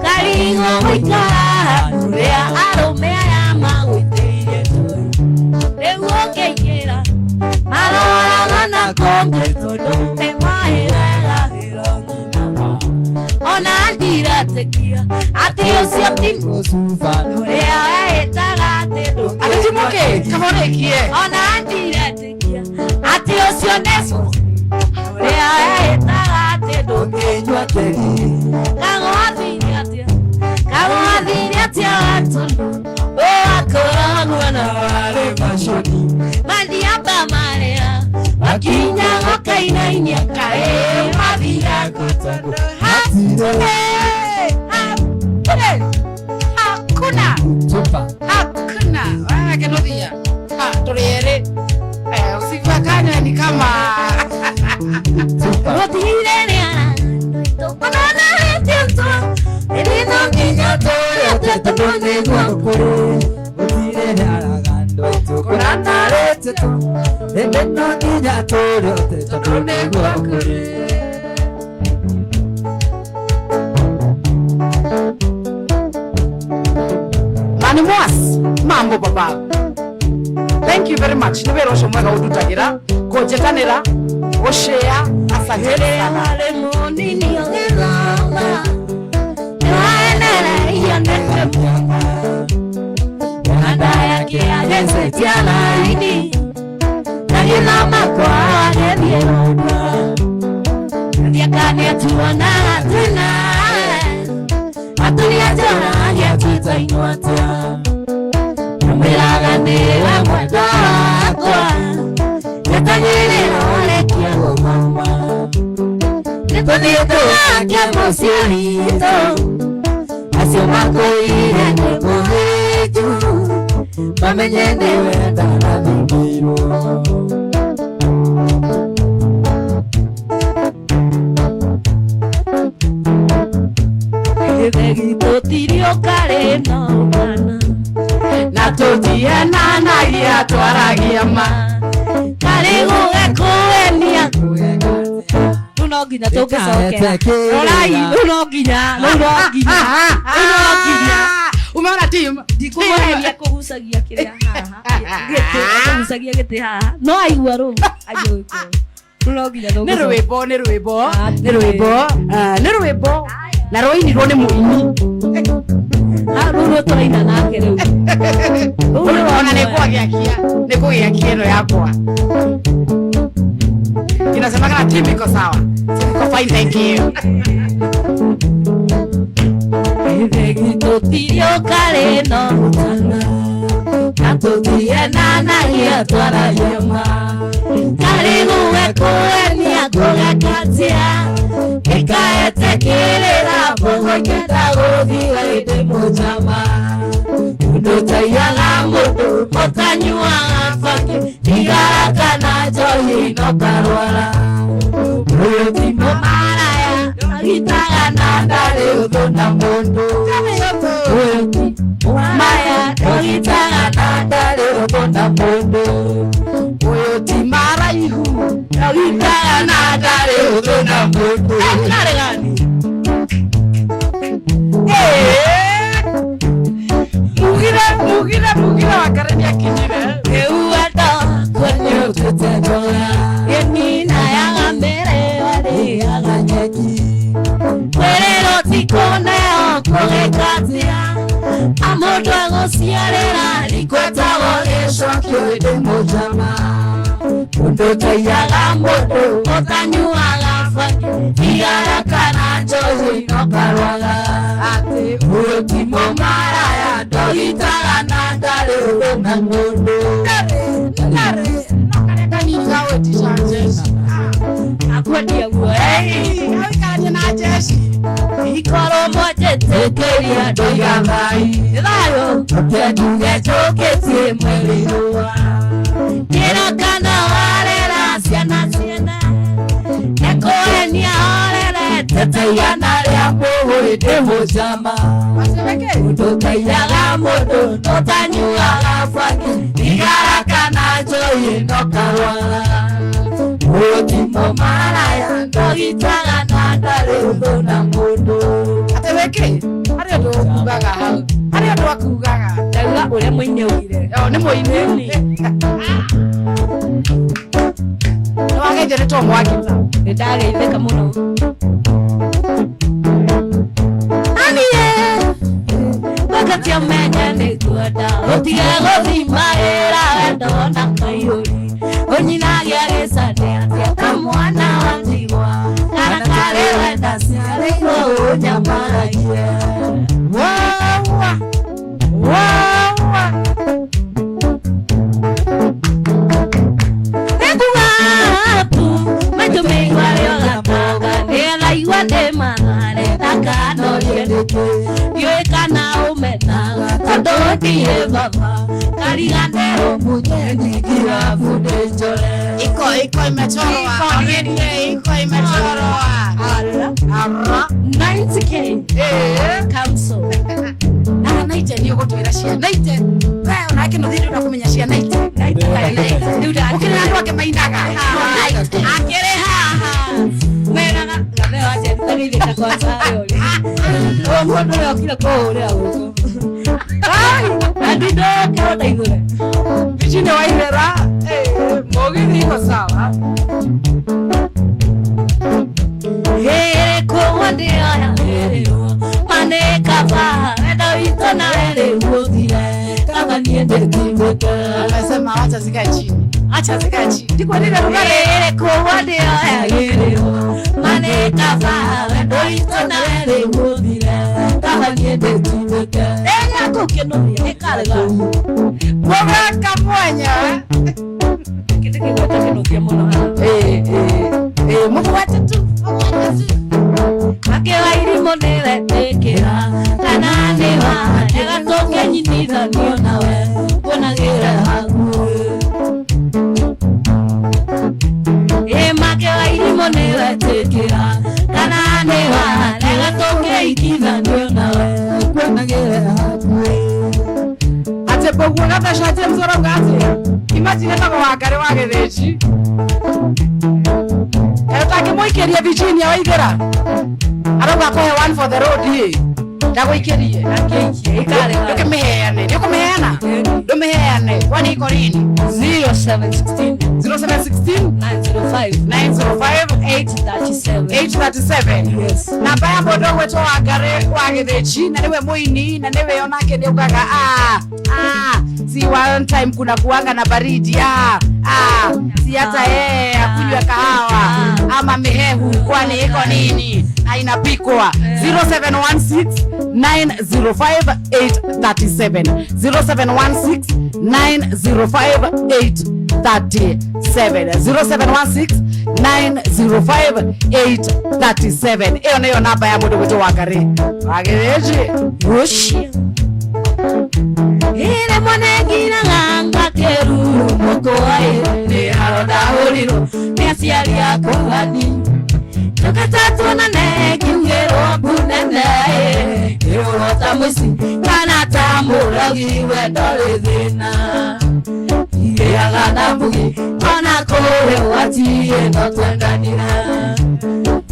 karigwo gũikara ũrĩa arũme aya magũitĩirie njohi rĩu ũkĩingĩra maroraga na kũngĩ tondũ nĩmahĩregahĩro nyina wao ona ndiretĩkia atĩ ũcio ti Gũcuba. ũrĩa weĩtaga atĩ Atĩ ti mũkĩ, kaba ũrĩkie. ona ndiretĩkia atĩ ũcio nĩ ũrĩa weĩtaga atĩ Ũkĩnyua tĩri. Kagwathire atĩa kagwathire atĩa we tondũ ũgakoragwo na Warĩ macũni. mathiamba marĩa wakinya gũkainainia kaĩ mathire kũ tondũ Hatirĩ. Hakuna. Hakuna. Chupa. Hakuna. Wewe Kĩnũthia. Ah, tũrĩ erĩ. Eh, usiwakanywe ni kama Mani Mwas, mambo baba. Thank you very much. Nĩ wĩra ũcio mwega ũndutagĩra kũnjĩtanĩra gũshare. Asante sana. Na tũtienanagia twaragia ma Rĩu no nginya tũngĩcokera. Rorai, rĩu no nginya, rĩu no nginya, rĩu no nginya. Umeona team? Ndikũmũheria kũgucagia kĩrĩa haha gĩtĩ, kũgucagia gĩtĩ haha no aigua rũu aigua rĩu no nginya Nĩ tũngĩcokera. rwĩmbo, nĩ rwĩmbo, nĩ rwĩmbo, nĩ rwĩmbo na rwainirwo nĩ mũini. Ah, rĩu nĩ tũraina nake rĩu. Rĩu nĩ Ona nĩ kũgĩakia, nĩ kũgĩakia ĩno yakwa inasemekana team iko sawa, team iko fine, thank you. Tũtiriũkarĩ no ũtana na tũtienanagia twaragia ma karĩ gũgekũenia kũgekatia gĩkaete kĩrĩra mbogo ikenda gũthiĩ ĩndĩ mũjama ũndũ ũtaiyaga mũndũ ũtanyuaga bangi thigara kana njohi no karwara ũyũ ti mũmaraya agitaga na ndarĩ ũthũ na mũndũ ũyũ ti mũmaraya ndogitaga na ndarĩ ũthũ na mũndũ Ũyũ ti maraihu ndogitaga na ndarĩ ũthũ na mũndũ. Karĩ gani? Mugire, mugire, mugire wa Karen nĩakinyire. Rĩu andũ akwa nĩũtuĩte mboga ĩnina yaga mbere warĩaga nyeki kwĩrĩrwo ti kũneo kũgĩkatia amũndũ agũciarĩra rikwetagwo gĩcokio ĩndĩ mũjama ũndũ ũtaiyaga mũndũ ũtanyuaga bangi thigara kana njohi no karwaga Atĩ ũyũ ti mũmaraya ndogitaga na ndarĩ ũndũ na mũndũ. Ndarĩ, no karĩa kanini ga gwĩtica jeshi. Akwendia guoya. Awĩkaranie na jeshi. Ikorwo mwanjĩtĩkĩria ndoiga thai thayũ njuge njũkĩtie mweri rũa kĩra kana warera ciana ciene nĩkũhenia horerete ta igana rĩa mũhũrĩ ndĩ mũjama Waceweke. ũndũ ũtaiyaga mũndũ ũtanyuaga bangi thigara kana njohi no karwara ũyũ ti mũmaraya ndogitaga na ndarĩ ũndũ na mũndũ. Atĩ wĩkĩ? Harĩ ũndũ ũkugaga hau. Harĩ ũndũ akugaga. Ndauga ũrĩa mũini augire. Yo, nĩ mũini. Nĩ wageithio nĩ Tom wa Gita. Nĩ ndageithĩka mũno. Aniĩ wakati amenye nĩ ngwenda ũtige gũthima wĩra wendo na kaihũri ũnyinagia gĩcane atĩa kamwana wa ndigwa kana karĩ wenda ciarĩirwo ũnyamaragie. Wawa. Wawa. Nĩnguga tu maitũ mĩigua rĩogatanga nĩethaigua ndĩ mathare ndakanorie nĩkĩ ndiũĩ kana ũmenaga tondũ ndirĩ baba kariganĩrwo munye ndingirabu ndĩ njore. Iko iko imechorwa. Iko. Already. Ara. 90K Eh. council. Na naite nĩ ũgũtwĩra cia naite we onake nũthiĩ ndĩrenda kũmenya cia naite. Ũkĩrĩ andũ angĩ mainaga. Akĩrĩ haha meraga gathe wa njerutagĩithĩka kwanza ũrĩ o mũndũ ũrĩa okire kũhũrĩra gũkũ na ndindoke ũndaithũre. Virginia Waithera, eh, mũgithi iko sawa. Hĩrĩ kũgwa ndĩoya hĩrĩrwo manĩkaba wendo witũ nawe rĩu ũthire kaba niĩ ndĩtigwĩte. Amesema acha zikae chini, acha zikae chini, ndiko nile rugare. Hĩrĩ kũgwa ndĩoya hĩrĩrwo manĩkaba wendo witũ nawe rĩu ũthire kaba niĩ ndĩtigwĩte. Enya kũkĩnũria ĩkarega. Mũgaka mwanya. Kĩndũ kĩgwete kĩnũkia mũno haha. Eh, eh, eh, mũgwate tu, mũgwate tu. Akĩwa irimũ nĩwetĩkĩra kana nĩwa ega tũngĩnyitithanio nawe kuonagĩra hakuhĩ. Ĩ makĩwa irimũ nĩwetĩkĩra kana nĩwa ega tũngĩikithanio nawe kuonagĩra hakuhĩ. Atĩ mbũguo gatheca James ũrauga atĩa? Imagine etagwo Wangari wa Gĩthĩnji. Kaĩ ũtangĩmũikĩria Virginia Waithera? Arauga akũhe one for the road ĩ. Ndagũikĩrie. Akĩikie ĩkarega. Ndũkĩmĩheane. Nĩũkũmĩheana? Ndũmĩheane. Kwani iko nini? 0716 0716 905 905 837. 837. Yes. Namba ya mũndũ ũgwĩtwo Wangari wa Gĩthĩnji na nĩwe mũini na nĩwe onake nĩ augaga ah, ah, si one time kuna kuanga na baridi, ah, ah, si hata yeye akunywe kahawa ama mihehu kwani iko nini na inapikwa. 0716 905 837, 0716 905 837, 0716 905 837. Ĩyo nĩyo namba ya mũndũ gwĩtwo Wangari wa Gĩthĩnji. Rushia. Ire mwanengiraga ngakĩrurumũkwo ĩ nĩ arondahũrirwo nĩ aciari akwa ani tũkata tuonane ngiugĩrwo mbu nene ĩ ĩũrwo ta mũici kana ta mũrogi wendo rĩ thĩna irĩaga na mbugi ona kũrĩ ũgwati no twendanire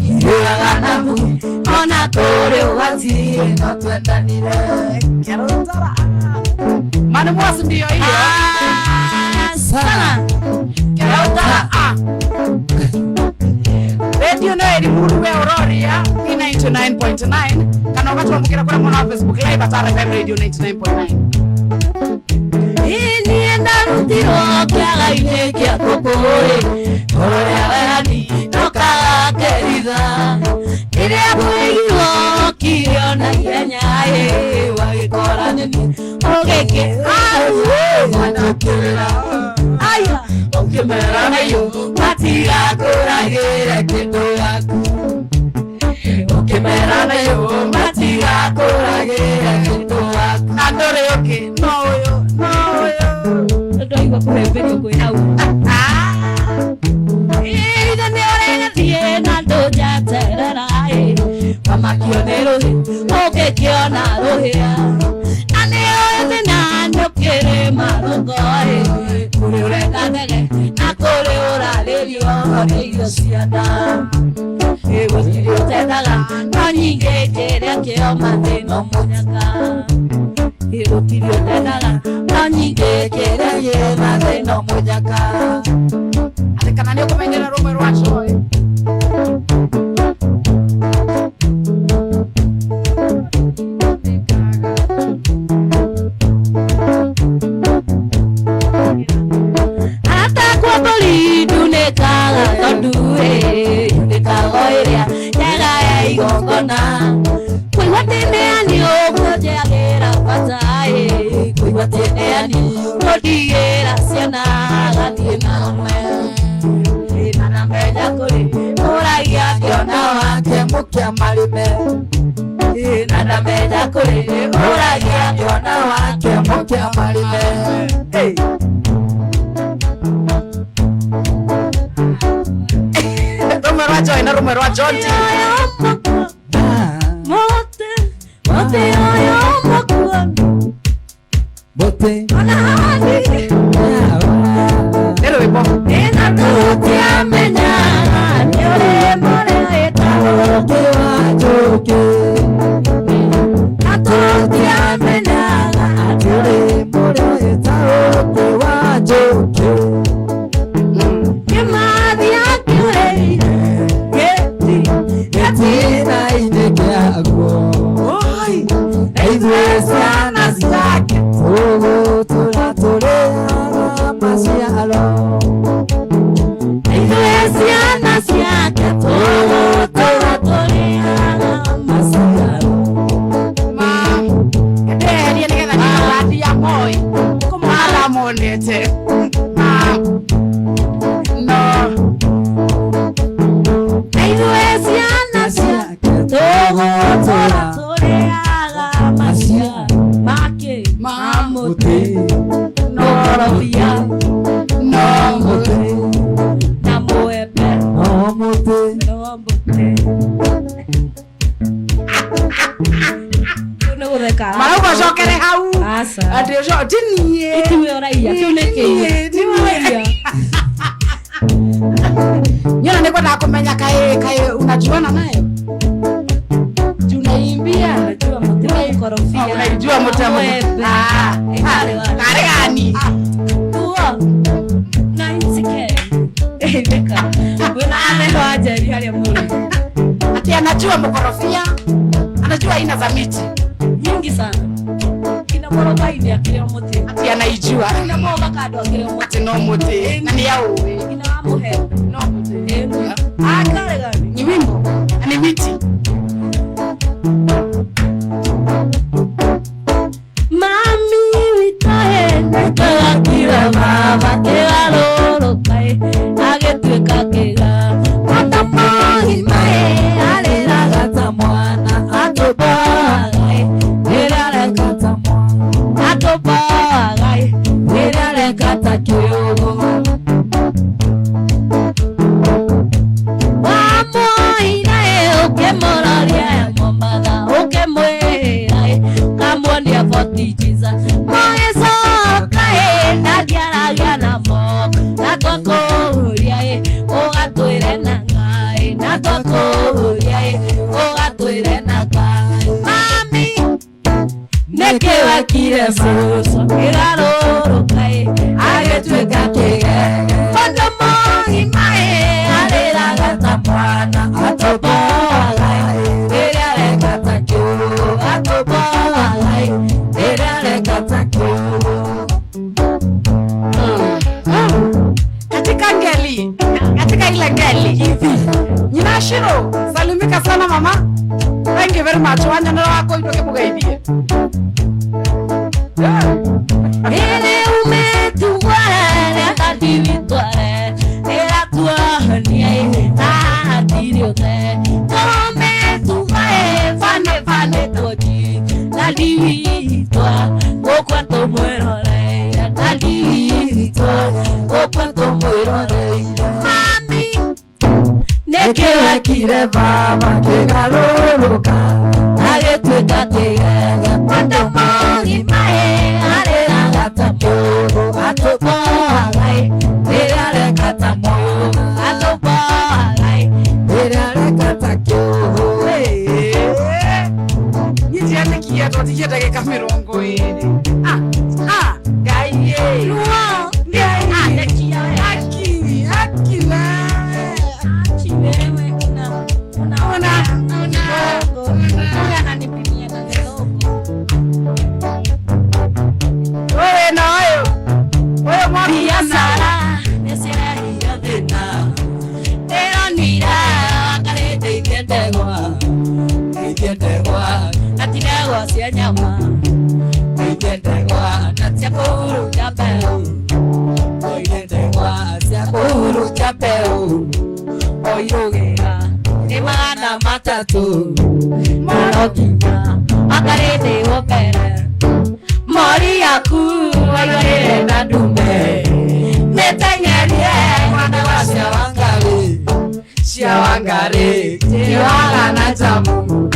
irĩaga na mbugi ona kũrĩ ũgwati no twendanire. Kĩarũtara. Manu Mwasi ndiyo hiyo. Ah, sana. Kĩarũtara, ah. Radio no ĩri mũru we ũroria ni 99.9 kana ũgatwamũkĩra kũrĩa mwena wa Facebook Live at RFM Radio 99.9. Niĩ ndarutirwo kĩaga-inĩ kĩa kũkũĩ toro rĩa wehani ndũkagakeritha rĩrĩa kwĩgirwo kirio na ihenya ĩ wagĩkora nyeni ũgĩkĩ Mwanakĩrĩra aya ũkĩmera nayo matigakũragĩre kĩndũ gĩaku ũkĩmera nayo matigakũragĩre kĩndũ gĩaku. Na ndũrĩ ũngĩ no ũyũ no ũyũ. Ndaigua kũhĩmbĩrio kwĩ hau. Ithe nĩ ũrĩgathiĩ na ndũnjaterera ĩ wamakio nĩ rũhĩ ũngĩkĩona rũhĩa na nĩ ũĩ thĩna nĩ ũkĩrĩ marũngo ĩ kũrĩ ũrenda ndege na kũrĩ ũrarĩrio nĩ irio ciana ĩ gũtirĩ ũtendaga no nyingĩ kĩrĩa kĩo mathĩna mũnyaka ĩ gũtirĩ ũtendaga no nyingĩ kĩrĩa kĩo mathĩna mũnyaka. Atĩ kana nĩ ũkũmenyera rũmwe rwa Joy. Hata kwa mbũri ndunĩkaga tondũ ĩ yunĩkaga o ĩrĩa njega ya igongona kũigua atĩ ũkũnjagĩra bata ĩ kũigua atĩ ũndigĩra ciana gathiĩ na ũmwe na namenya kũrĩ ũragia ngĩona wake mũkĩa marĩme na ndamenya kũrĩ ũragia ngĩona wake mũkĩa marĩme. Hey. Rũmwe rwa Joy na rũmwe rwa John T. Mũtĩ ũyũ mũkuo Mũtĩ ona hani Nĩ rwĩmbo. Ĩna tũtiamenyaga nĩ ũrĩ mũrĩ wĩtagwo Ũkĩ wa njũkĩ na tũtiamenyaga atĩ ũrĩ mũrĩ wĩtagwo ũkĩ wa njũkĩ Kĩmathi akĩũrĩire gĩti gĩtina-inĩ kĩaguo Oi. Ithuĩ ciana ciake tũgũtũra tũrĩaga maciaro Ithuĩ ciana ciake tũgũtũra tũrĩaga maciaro Ma. Ndeherie nĩgetha ndikathandie moi. Kũmũhanda monete. Ma. No. Ithuĩ ciana ciake tũgũtũra tũrĩaga maciaro make Ma. mũtĩ mũtĩ No. mũkorobia No. mũtĩ na mũembe no mũtĩ no mũtĩ Kĩu nĩ gũtheka Marauga ũcokere hau. Aca. Atĩ ũco ti niĩ. Tiwe ũraiya kĩu nĩ kĩi Ti niĩ. Ũraiya. Nyona nĩ kwendaga kũmenya kaĩ kaĩ unajuana nayo. Juu unaimbia. Unajua mũtĩ wa mũkorobia Oh, unaijua mũtĩ wa mũembe. Ah, Ĩkarĩ wa- karĩ gani? Tuo. 90K. Ĩtheka. Wĩna Anene wa Njeri harĩa mũrĩ. Ati anajua mkorofia, anajua aina za miti, Nyingi sana. Kina morobaini akĩrĩ o mũtĩ. ati anaijua Kina mũvakado akĩrĩ o mũtĩ. ati no muti na ni yaũĩ Kina wa mũhembe. no muti Akarĩ gani? ni wimbo na ni miti. Mami witũ nĩtwakire baba kĩgarũrũka ĩ agĩtuĩka kĩga Mũndũ mũgima ĩ arĩraga ta mwana atũmboaga ĩ rĩrĩa areka ta mwana atũmboaga ĩ rĩrĩa areka ta kĩũgũ Wamũira ĩ ũkĩmũroria e Mombatha ũkĩmwĩra ĩ ũkamuonia boti njica mũgĩcoka ĩ ndangĩaragia na moko na twakũria ĩ ũgatwĩre na ng'aĩ na twakũria ĩ ũgatwĩre na ng'aĩ mami nĩkĩ wekire cũcũ kĩgarũrũka ĩ agĩtuĩka kĩgege mũndũ mũgima ĩ arĩraga ta mwana atũmboaga ĩ rĩrĩa areka ta kĩũgũ atũmboaga ĩ rĩrĩa areka ta kĩũgũ Katika ngeli, katika ile ngeli hivi. Nyina Shiro, salimika sana mama. Thank you very much. Wanyonera wako indo kimugeithie. Ĩrĩ umĩtugware ndatiwitware ĩratuonia ĩ na hatirĩ ũte tũmĩtugae bane bane tũnji ndatiwitwa gũkwa tũmwĩroreire ndatiwitwa gũkwa tũmwĩroreire mami nĩkĩ wekire baba kĩgarũrũka agĩtuĩka kĩgege mũndũ mũgima ĩ arĩraga ta mũndũ atũmboaga ĩ rĩrĩa areka ta mwana atũmboaga ĩ rĩrĩa areka ta kĩũgũ Niĩ ndiandĩkie twatigie ndagĩka mĩrongo ĩrĩ. Ah, ah, Ngai ĩ. Ruo. Ngai. Andekia we. Aki, aki nawe. Achi wewe una Una, una, Huyu ananipimia na kidogo. Wewe na ũyũ. Ũyũ mwaki Biacara nĩcirehire thĩna ndĩronire wakarĩte ndegwa ithie ndegwa na ti ndegwa cia nyama ithie ndegwa na cia kũhurunja mbeũ ithie ndegwa cia kũhurunja mbeũ oirũgĩra nĩ 300 no nginya wakarĩtĩwo mbere mori yaku waigĩrĩre na ndume mĩteng'erie mwana wa cia Wangari cia Wangari tiwaga na jamu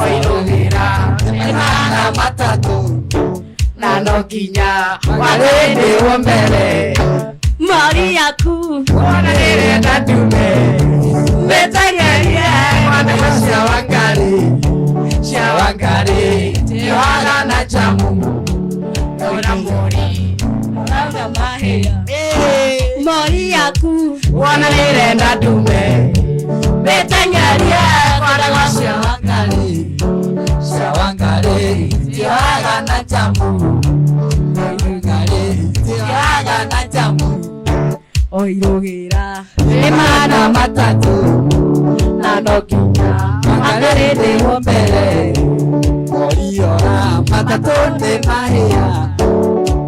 oirũgĩra Nĩ matatũ na no nginya warĩndĩwo mbere. Mori yaku Mwana nĩrenda ndume mĩtengerie mwana cia Wangari, cia Wangari tiohaga na jamu ona mori Rauga mahĩa. Mori yaku Mwana nĩrenda ndume mĩtengerie mwana cia Wangari, cia Wangari tiohaga na jamu, Wangari tiohaga na jamu. Oirũgĩra Nĩ mana matatũ na no nginya makarĩndĩwo mbere. Moriora matatũ nĩ mahĩa,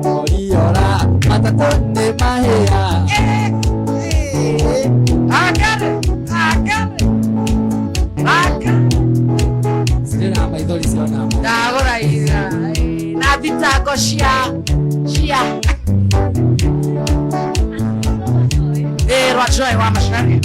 Moriora matatũ nĩ mahĩa. Akare, akare, akare. Cirĩ na maithori ciona. Ndagũra ira na thitango cia cia rwa Joy wa Macharia.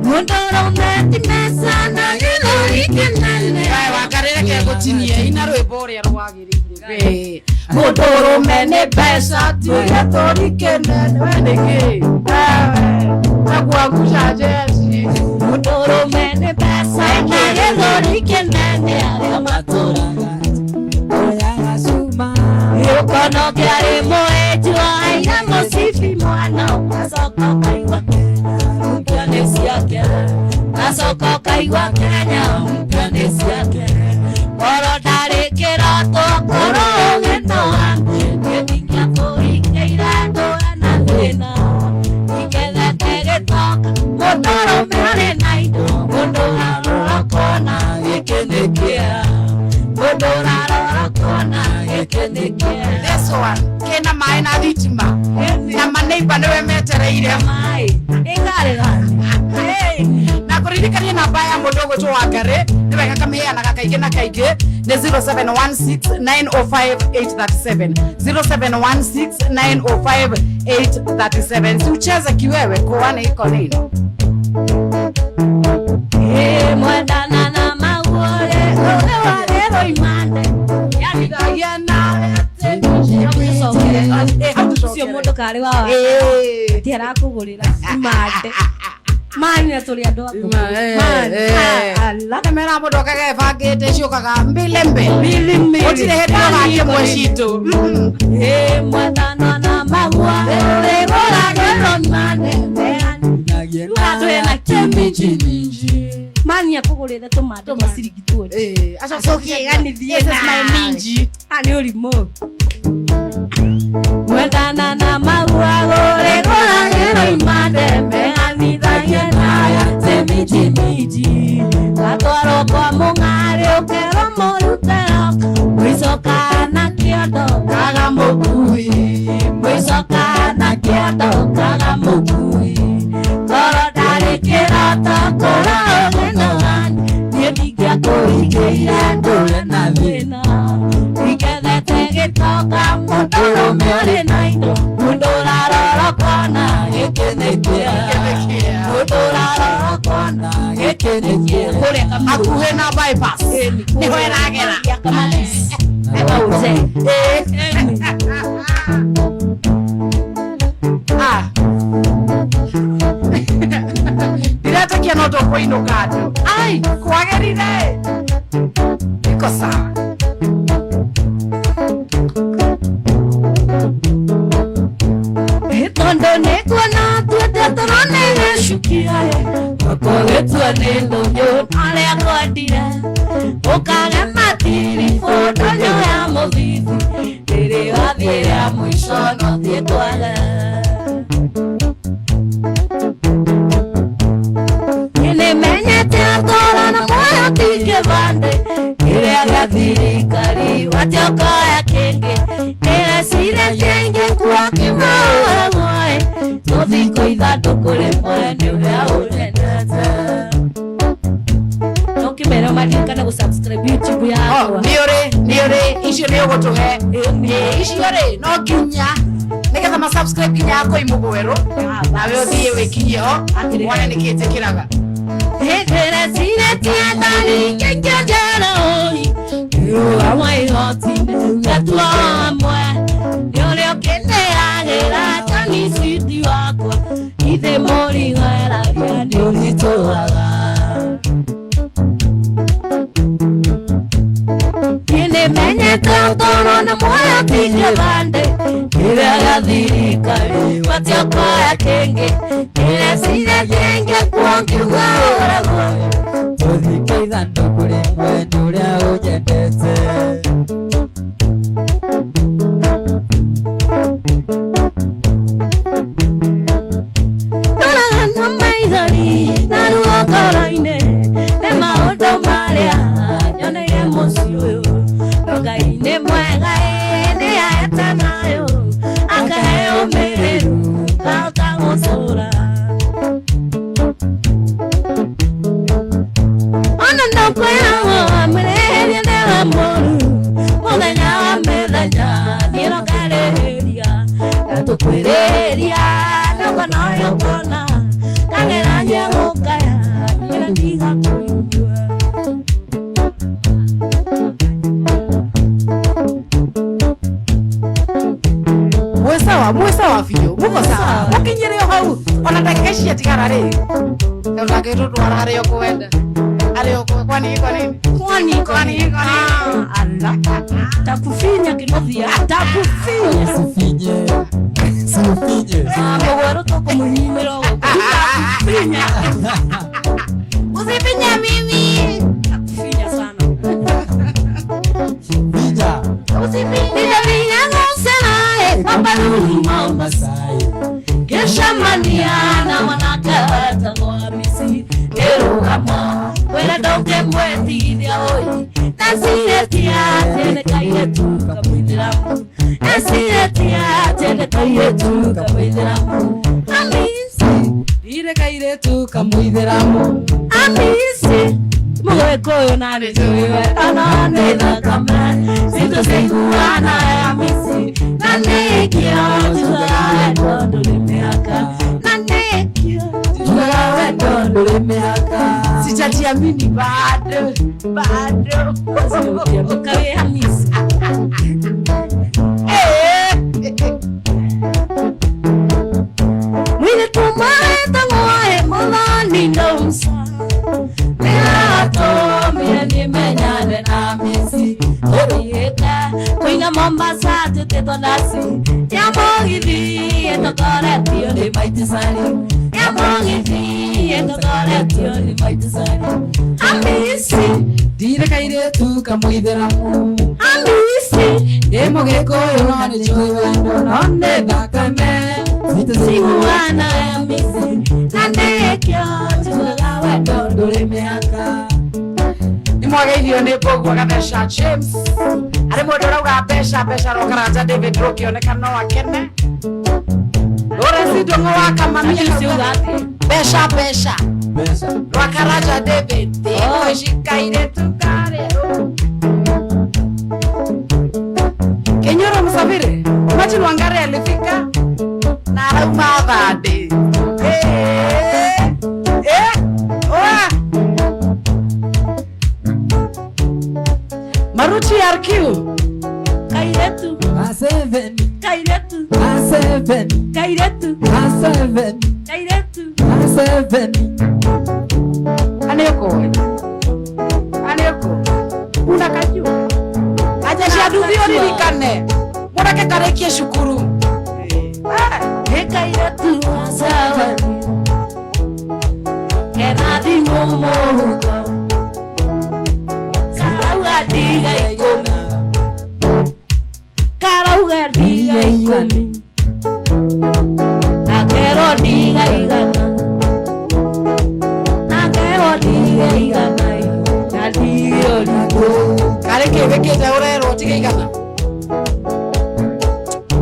Mũndũrũme ti mbeca na gĩthũri kĩnene. Wangarĩ reke ngũtinie ina rwĩmbo ũrĩa rwagĩrĩire. Mũndũrũme nĩ mbeca ti gĩthũri kĩnene. We nĩkĩ? Nakuangusha jeshi. Mũndũrũme nĩ mbeca na gĩthũri kĩnene arĩa matũraga Oyaga cuma. Gĩũkono kĩarĩ mũenji wa aira mũcibi mwana ũgacoka ũkaigua Kenya mpya nĩ ciake, gacoka ũkaigua Kenya mpya nĩ ciake. Korwo ndarĩ kĩroto korwo ũgĩnoa gĩtingĩakũhingĩire ndũre na thĩna ingethete gĩtoka. Mũndũrũme arĩ na indo, mũndũ ũrarora kona gĩkĩ nĩ kĩa, mũndũ ũrarora kona gĩkĩ nĩ kĩa. This one kĩna maĩ na thitima na maneiba nĩwe metereire. Maĩ ĩngarĩra. Na kũririkania namba ya mũndũ ũgwĩtwo Wangarĩ nĩ wega kamĩheanaga kaingĩ na kaingĩ nĩ 0716905837, 0716905837. Si ucheze kiwewe kuone iko nini. Ĩ mwendana na maguore ũrĩ warĩrwo imande yani Ndagia nawe atĩ ũcio mũndũ karĩ wa ti arakũgũrĩra imande mani na tũrĩ andũ akũrũ. Mani. Ah, ala. Mera mũndũ okaga ebangĩte ciũkaga mbili mbili. Mbili mbili. Gũtirĩ hĩndĩ ũgakĩmwe citũ. Ĩ mwendana na maguore ũrĩgũragĩrwo imande Nagie twĩ na kĩminji mani akũgũrĩre tũmande twa ciringi 20. Acoke Iganithie This is my nawe. minji. Ah, nĩ ũrimũ mwendana na magua gũrĩgũragĩrwo imande meanithagie nayo atĩ minji minji gatwarwo kwa mũng'arĩ ũkerwo mũrute roka mũico kana kĩondo kaga mũkui, mũico kana kĩondo kaga mũkui. Korwo ndarĩ kĩroto korwo ũgĩnoga niĩ ndingĩakũhingĩire ndũre na thĩna ingethete gĩtoka. Mũndũrũme ũrĩ na indo, mũndũ ũrarora kona gĩkĩ nĩ kĩa, mũndũ ũrarora kona gĩkĩ nĩ kĩa kũrĩa Hakuhĩ na bypass nĩho ĩragera. Ekaũze. Ah. Ndiretĩkia no tũkũinũka andũ ai kwagĩrire iko sawa. Tondũ nĩkuona tuĩte toro nĩ gĩcukia ũkũgĩtua nĩ ndũnyũ arĩa kwendire ũkage matiribũ ndũnyũ ya mũthithi rĩrĩ wathiĩ rĩa mũico no thiĩ twage. Nĩmenyete atoro na muoyo ti kĩbandĩ kĩrĩa gĩa thirikari watiokoya kĩngĩ ndĩrecirĩtie ingĩkua kĩmaũĩ tũthikũ ithatũ kũrĩ mwene ũrĩa ũnyendete. No kĩmere maririkane gũ-subscribe YouTube Oh, yakwa. Nĩ ũrĩ icio nĩ ũgũtũhe. Ĩ, icio rĩ no nginya nĩgetha ma subscribe nginya yakwa imũgwerũ nawe ũthiĩ wĩkinyie ho wone nĩkĩ njĩkĩraga. Mwe sawa biũ muko sawa mukinyire o hau ona ndagĩka ici ciatigara rĩ ndagĩtũtwara harĩa ũkwenda harĩa ũkwenda kwani kwani kwani kwani ala takufinya kinothia takufinya sifinye sifinye mugwero tũkũmũnyimĩra ũguo takufinya usifinya mimi takufinya sana finya usifinya finya Keshamania na wanaka tangwa misi kerugamo wera ndonge mwetithia oi nasiretia tene kairetu kamwithiramu nasiretia tene kairetu kamwithiramu amisi dire kairetu kamwithiramu amisi mugikuyu na nĩnjũĩ ona nĩ thakame citũ ciaiguana amisi na nĩkĩo njugaga wendo ndũrĩ mĩhaka na nĩkĩo njugaga wendo ndũrĩ mĩhaka sijatiamini bado bado ũkawĩ Hamisi mwĩrĩtu ũmwe wĩtagwo Mũthoni Ndausa nĩatũmire nĩmenyane na Hamisi tũthiĩte kũina Mombasa tũtĩtwo ndaci ya mũgithi ĩtongoretio nĩ Maitisani ya mũgithi ĩtongoretio nĩ Maitisani Hamisi dire kairetu kamwithiramu Hamisi ndĩ mũgĩkũyũ no nĩnjũĩ wendo no nĩ thakame citũ ciguana Hamisi na nĩkĩo njugaga wendo ndũrĩ mĩhaka nimwageithio nĩ Mbũgua Gatheca James arĩ mũndũ ũrauga mbeca mbeca rokaranja David rũkĩoneka no akene Lawrence Ndũng'ũ wa Kamamia mbeca mbeca mbeca rwa Karanja David thikũ ici kairetu karerũ Kenyoro Msafiri imagine Wangari alifika na arauma thandĩ oa Maruti RQ kairetu A7 kairetu A7 kairetu A7 kairetu A7 anĩũkũ anĩũkũ una kajua aja cia nduthi ũririkane mũreke karĩkie cukuru nĩ kairetu A7 kena thimũ mũhuko karauga ndiga ikũmi karauga ndiga ikũmi na kerwo ndiga igana na kerwo ndiga igana na ndigio nditũ karĩ kĩ wĩkĩte ũrerwo tiga igana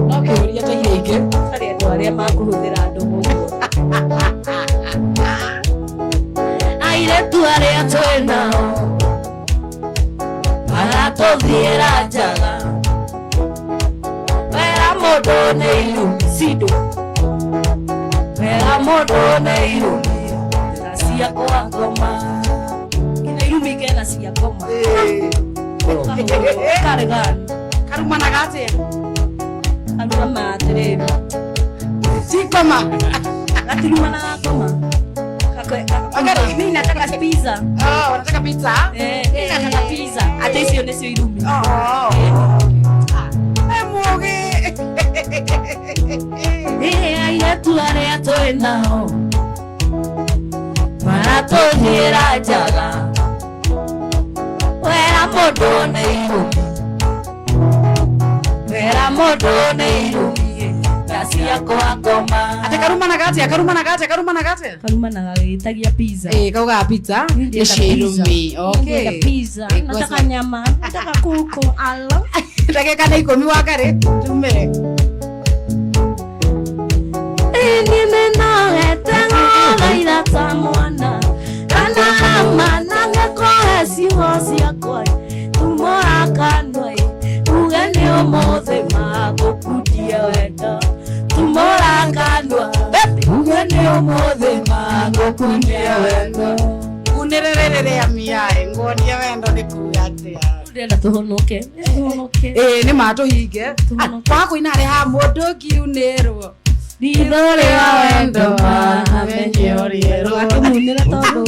no kĩũria ta iria ingĩ harĩ andũ arĩa makũhũthĩra andũ mũguo airĩtu arĩa twĩ nao maratũthiĩra njaga wera mũndũ nĩ irumi cindo wera mũndũ nĩ irumi na Cia kwa ngoma. Nginya irumi kena cia ngoma. Karĩ gani? Karumanaga atia? Karuma atĩrĩrĩ. Si ngoma. Gatirumanaga ngoma. Mimi nataka pizza. Oh, unataka pizza? Eh, mimi nataka pizza. Ate icio nĩcio irumi. Oh. Eh, mugi. Eh, airĩtu arĩa twĩ nao maratũnyĩra njaga. Wera mũndũ nĩ irumi. Wera mũndũ nĩ irumi. Cia kwa ngoma. Ate karumanaga atia? Karumanaga atia? Karumanaga atia? Karumanaga gĩtagia pizza. Eh, kaugaga pizza? Nĩ cia irumi. Okay. Pizza. Nataka nyama. Nataka kuku. Alo. Ndagĩka nĩ 10 wa karĩ. Tumere. Niĩ nĩnogete gũthaitha ta mwana. Kana rama na ngĩkũhe ciugo ciakwa. Tumũra kanua uge nĩ ũmũthĩ magũkundia wendo. Tumũra kanua uge nĩ ũmũthĩ magũkundia wendo. Ngunĩrĩrĩrĩrĩa miaĩ nguonie wendo nĩ kuga atĩa. Ndĩrenda tũhonoke. Tũhonoke. Ĩĩ nĩ ma tũhinge. Kwaga kũina harĩ ha mũndũ ngiunĩrwo. Ritho rĩa wendo amenye ũrĩerwo. Akĩmunĩra tondũ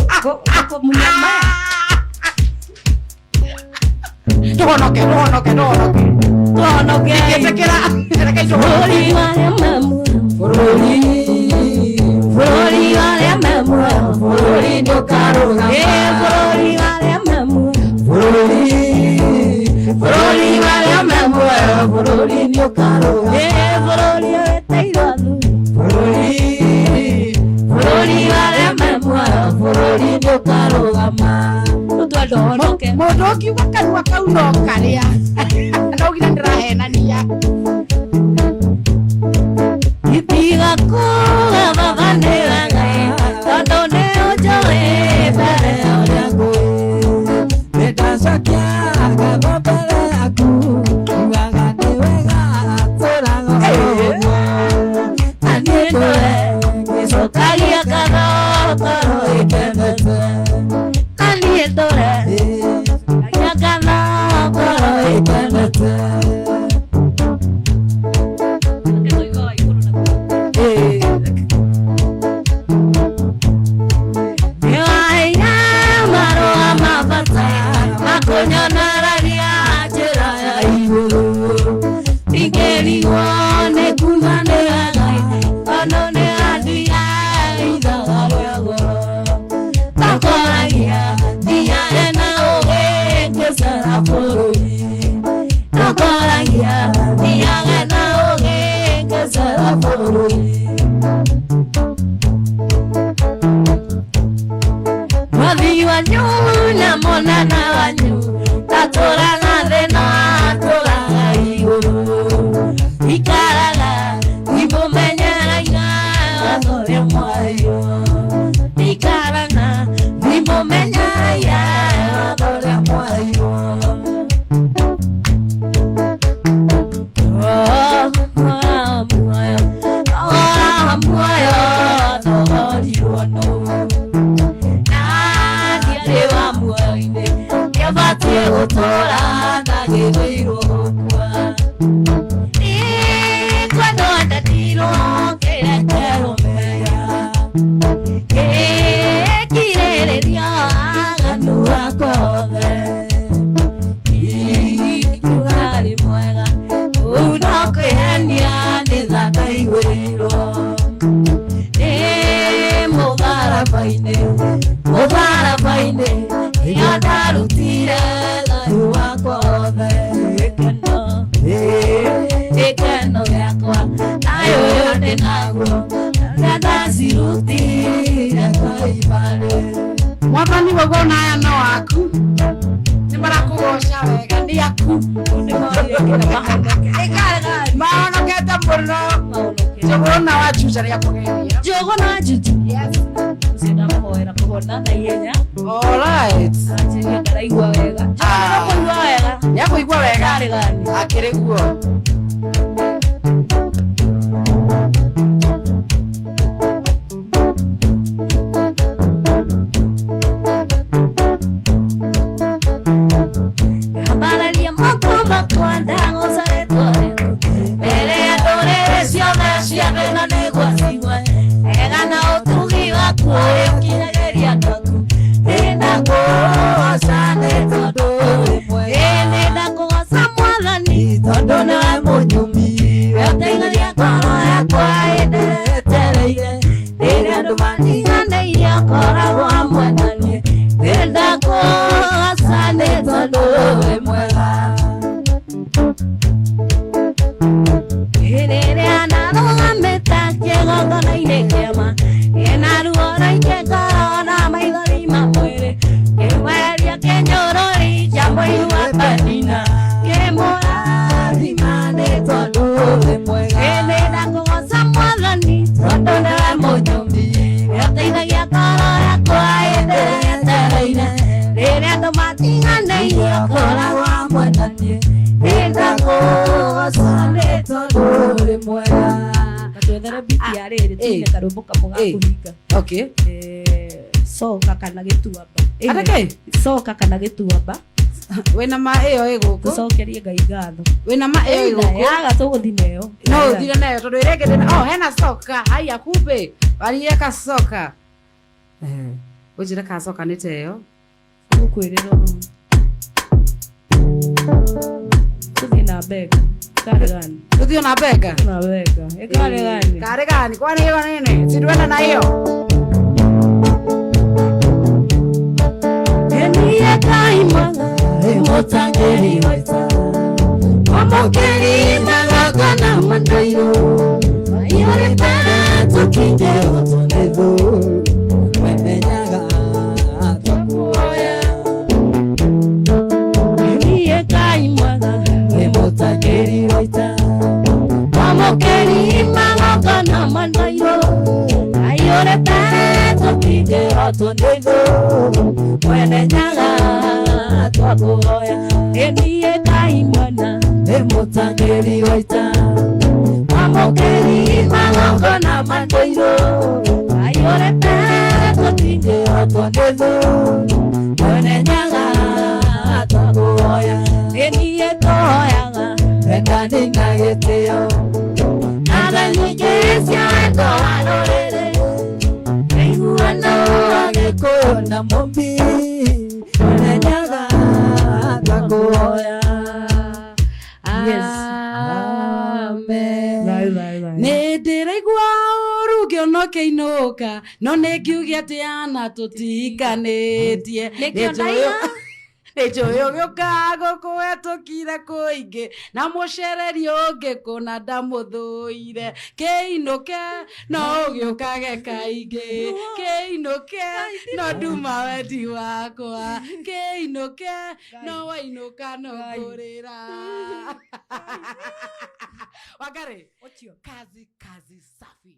kũmunya maya. Tũhonoke, tũhonoke, tũhonoke. Tũhonoke. Ingĩtĩkĩra. Reke tũhonoke. Bũrũri wa arĩa me muoyo. Bũrũri. Bũrũri wa arĩa me muoyo. Bũrũri ndũkarũgama. Ĩ bũrũri wa arĩa me muoyo. Bũrũri. Bũrũri wa arĩa me muoyo. Bũrũri nĩũkarũgama. Ĩ bũrũri wĩtĩirwo athuri. Bũrũri. Bũrũri wa arĩa me muoyo. Bũrũri ndũkarũgama. Tũtwenda ũhonoke. Mũndũ ũngiuga kanua kau no karĩa. No nginya ndĩrahenania. Itiga kuga baba nĩ wega tondũ nĩ ũnjũĩ mbere ya ũrĩa ngũĩ. Nĩndacokia ngatho mbere yaku, ugaga nĩ wega tũraga ũguo. Na niĩ ndũre ngĩcokagia ngatho ngoro ĩkenete. Na niĩ ndũre ngĩcokagia ngatho ngoro ĩkenete. Makunyanaragia njĩra ya igũrũ. Ndingĩrigwo nĩ kuuma nĩ wega, tondũ nĩ anduire ithaga rĩa goro. Ndakoragia ndiarĩ na ũũgĩ ngĩcera bũrũri. Ndakoragia ndiarĩ na ũũgĩ ngĩcera bũrũri. Mwathi wanyu na mũnene wanyu ndatũraga thĩ na atũraga igũrũ. Ikaraga ndimũmenyeragia watho ũrĩa mwaheirwo. Ikaraga ndimũmenyeragia watho ũrĩa mwaheirwo. Muoyo, muoyo, tũgorirwo nũ. Ndiabatiĩ gũtũũra ndagĩrĩirwo gũkua. Niĩ ndendirwo ngĩrekerwo mehia. Ngĩkirĩrĩria waganu wakwa wothe. Ingiuga nĩ mwega, ũũ no kwĩhenia nĩ tha ndaiguĩrĩirwo. Nĩ mũtharaba-inĩ, mũtharaba-inĩ, nĩho ndarutire thayũ wakwa wothe. Gĩkeno, gĩkeno gĩakwa, thayũ ũyũ ndĩnaguo, ũrĩa ndacirutire Kaibarĩ. Mwathani waguo na aya no aku. Nĩ marakũgoca wega nĩ aku. Mahonokete mũno. Njũgũna wa Juja nĩ akũgeria. Njũgũna wa Juja? Yes. Ũcio ndamũhoera kũhona na ihenya. All right. Anjĩria ndaraigua wega. Njũgũna kũigua wega. Nĩ akũigua wega. Ndarĩ gani. Akĩrĩ guo. Ũkoragwo hamwe na niĩ. Nĩndakũgoca nĩ tondũ wĩ mwega. Rĩrĩa ndarũgamĩte kĩgongona-inĩ kĩama, ĩna ruo rũingĩ ngoro na maithori ma mwĩrĩ, kĩmweheria kĩnyũrũri kĩa mũirũ Penina, kĩmũrathima nĩ tondũ wĩ mwega. Nĩndakũgoca Mwathani tondũ nĩwe mũnyũmbi, nĩũteithagia ngoro yakwa hĩndĩ ĩrĩa yetereire, rĩrĩa andũ matiganĩirie ũkoragwo hamwe na niĩ. Nĩndakũgoca nĩ tondũ wĩ mwega. Twethere biti ya rĩrĩ tuine karwĩmbo kamwe ga kũhinga. Okay. Coka kana gĩtuamba. Atake? Coka kana gĩtuamba. Wĩna ma ĩyo ĩ gũkũ. Tũcokerie Ngai ngatho. Wĩna ma ĩyo ĩ gũkũ. Yaga tũgũthiĩ nayo. No ũthire nayo tondũ ĩrĩa ĩngĩ ndĩna, oh, hena soka. Haya, kumbe waliweka soka. Ũnjĩre kana soka nĩ ta ĩyo. Ngũkwĩrĩra ũũ. Tũthiĩ na benga. Karĩ gani? Tũthiĩ na benga. Na benga. Ĩkarĩ gani? Karĩ gani? Kwani hiyo nini? Si tuende na hiyo. Niĩ Ngai mwega, mũtangĩri wa ita, mwamũkĩri magongona mandairũ, maiyũrĩte tũkĩngĩhotwo nĩ thũ, Mwenenyaga twakuoya. Niĩ Ngai mwega, Mũtangĩri wa ita, mwamũkĩri magongona mandairũ, maiyũrĩte tũkĩngĩhotwo nĩ thũ, Mwenenyaga twakuoya. Niĩ Ngai mwega, mũtangĩri wa ita, mwamũkĩri magongona mandairũ, maiyũrĩte tũtingĩhotwo nĩ thũ, Mwenenyaga twakuoya. Niĩ tũhoyaga wendani na gĩtĩo, na nyingĩ cia wendo wa rũrĩrĩ, ũiguano wa Gĩkũyũ na Mũmbi, Mwenenyaga twakuoya. Yes. Amen. Thayũ, thayũ, thayũ. Nĩ ndĩraigua ũru ngĩona ũkĩinũka, no nĩ ngiuge atĩ ana tũtihikanĩtie. Nĩkĩo ndaiga. Nĩ njũĩ ũgĩũka gũkũhetũkire kũingĩ na mũcereri ũngĩ kũna ndamũthũire, kĩinũke no ũgĩũkage kaingĩ, kĩinũke no nduma wendi wakwa, kĩinũke no wainũka no ngũrĩra. Wangari, kazi kazi safi.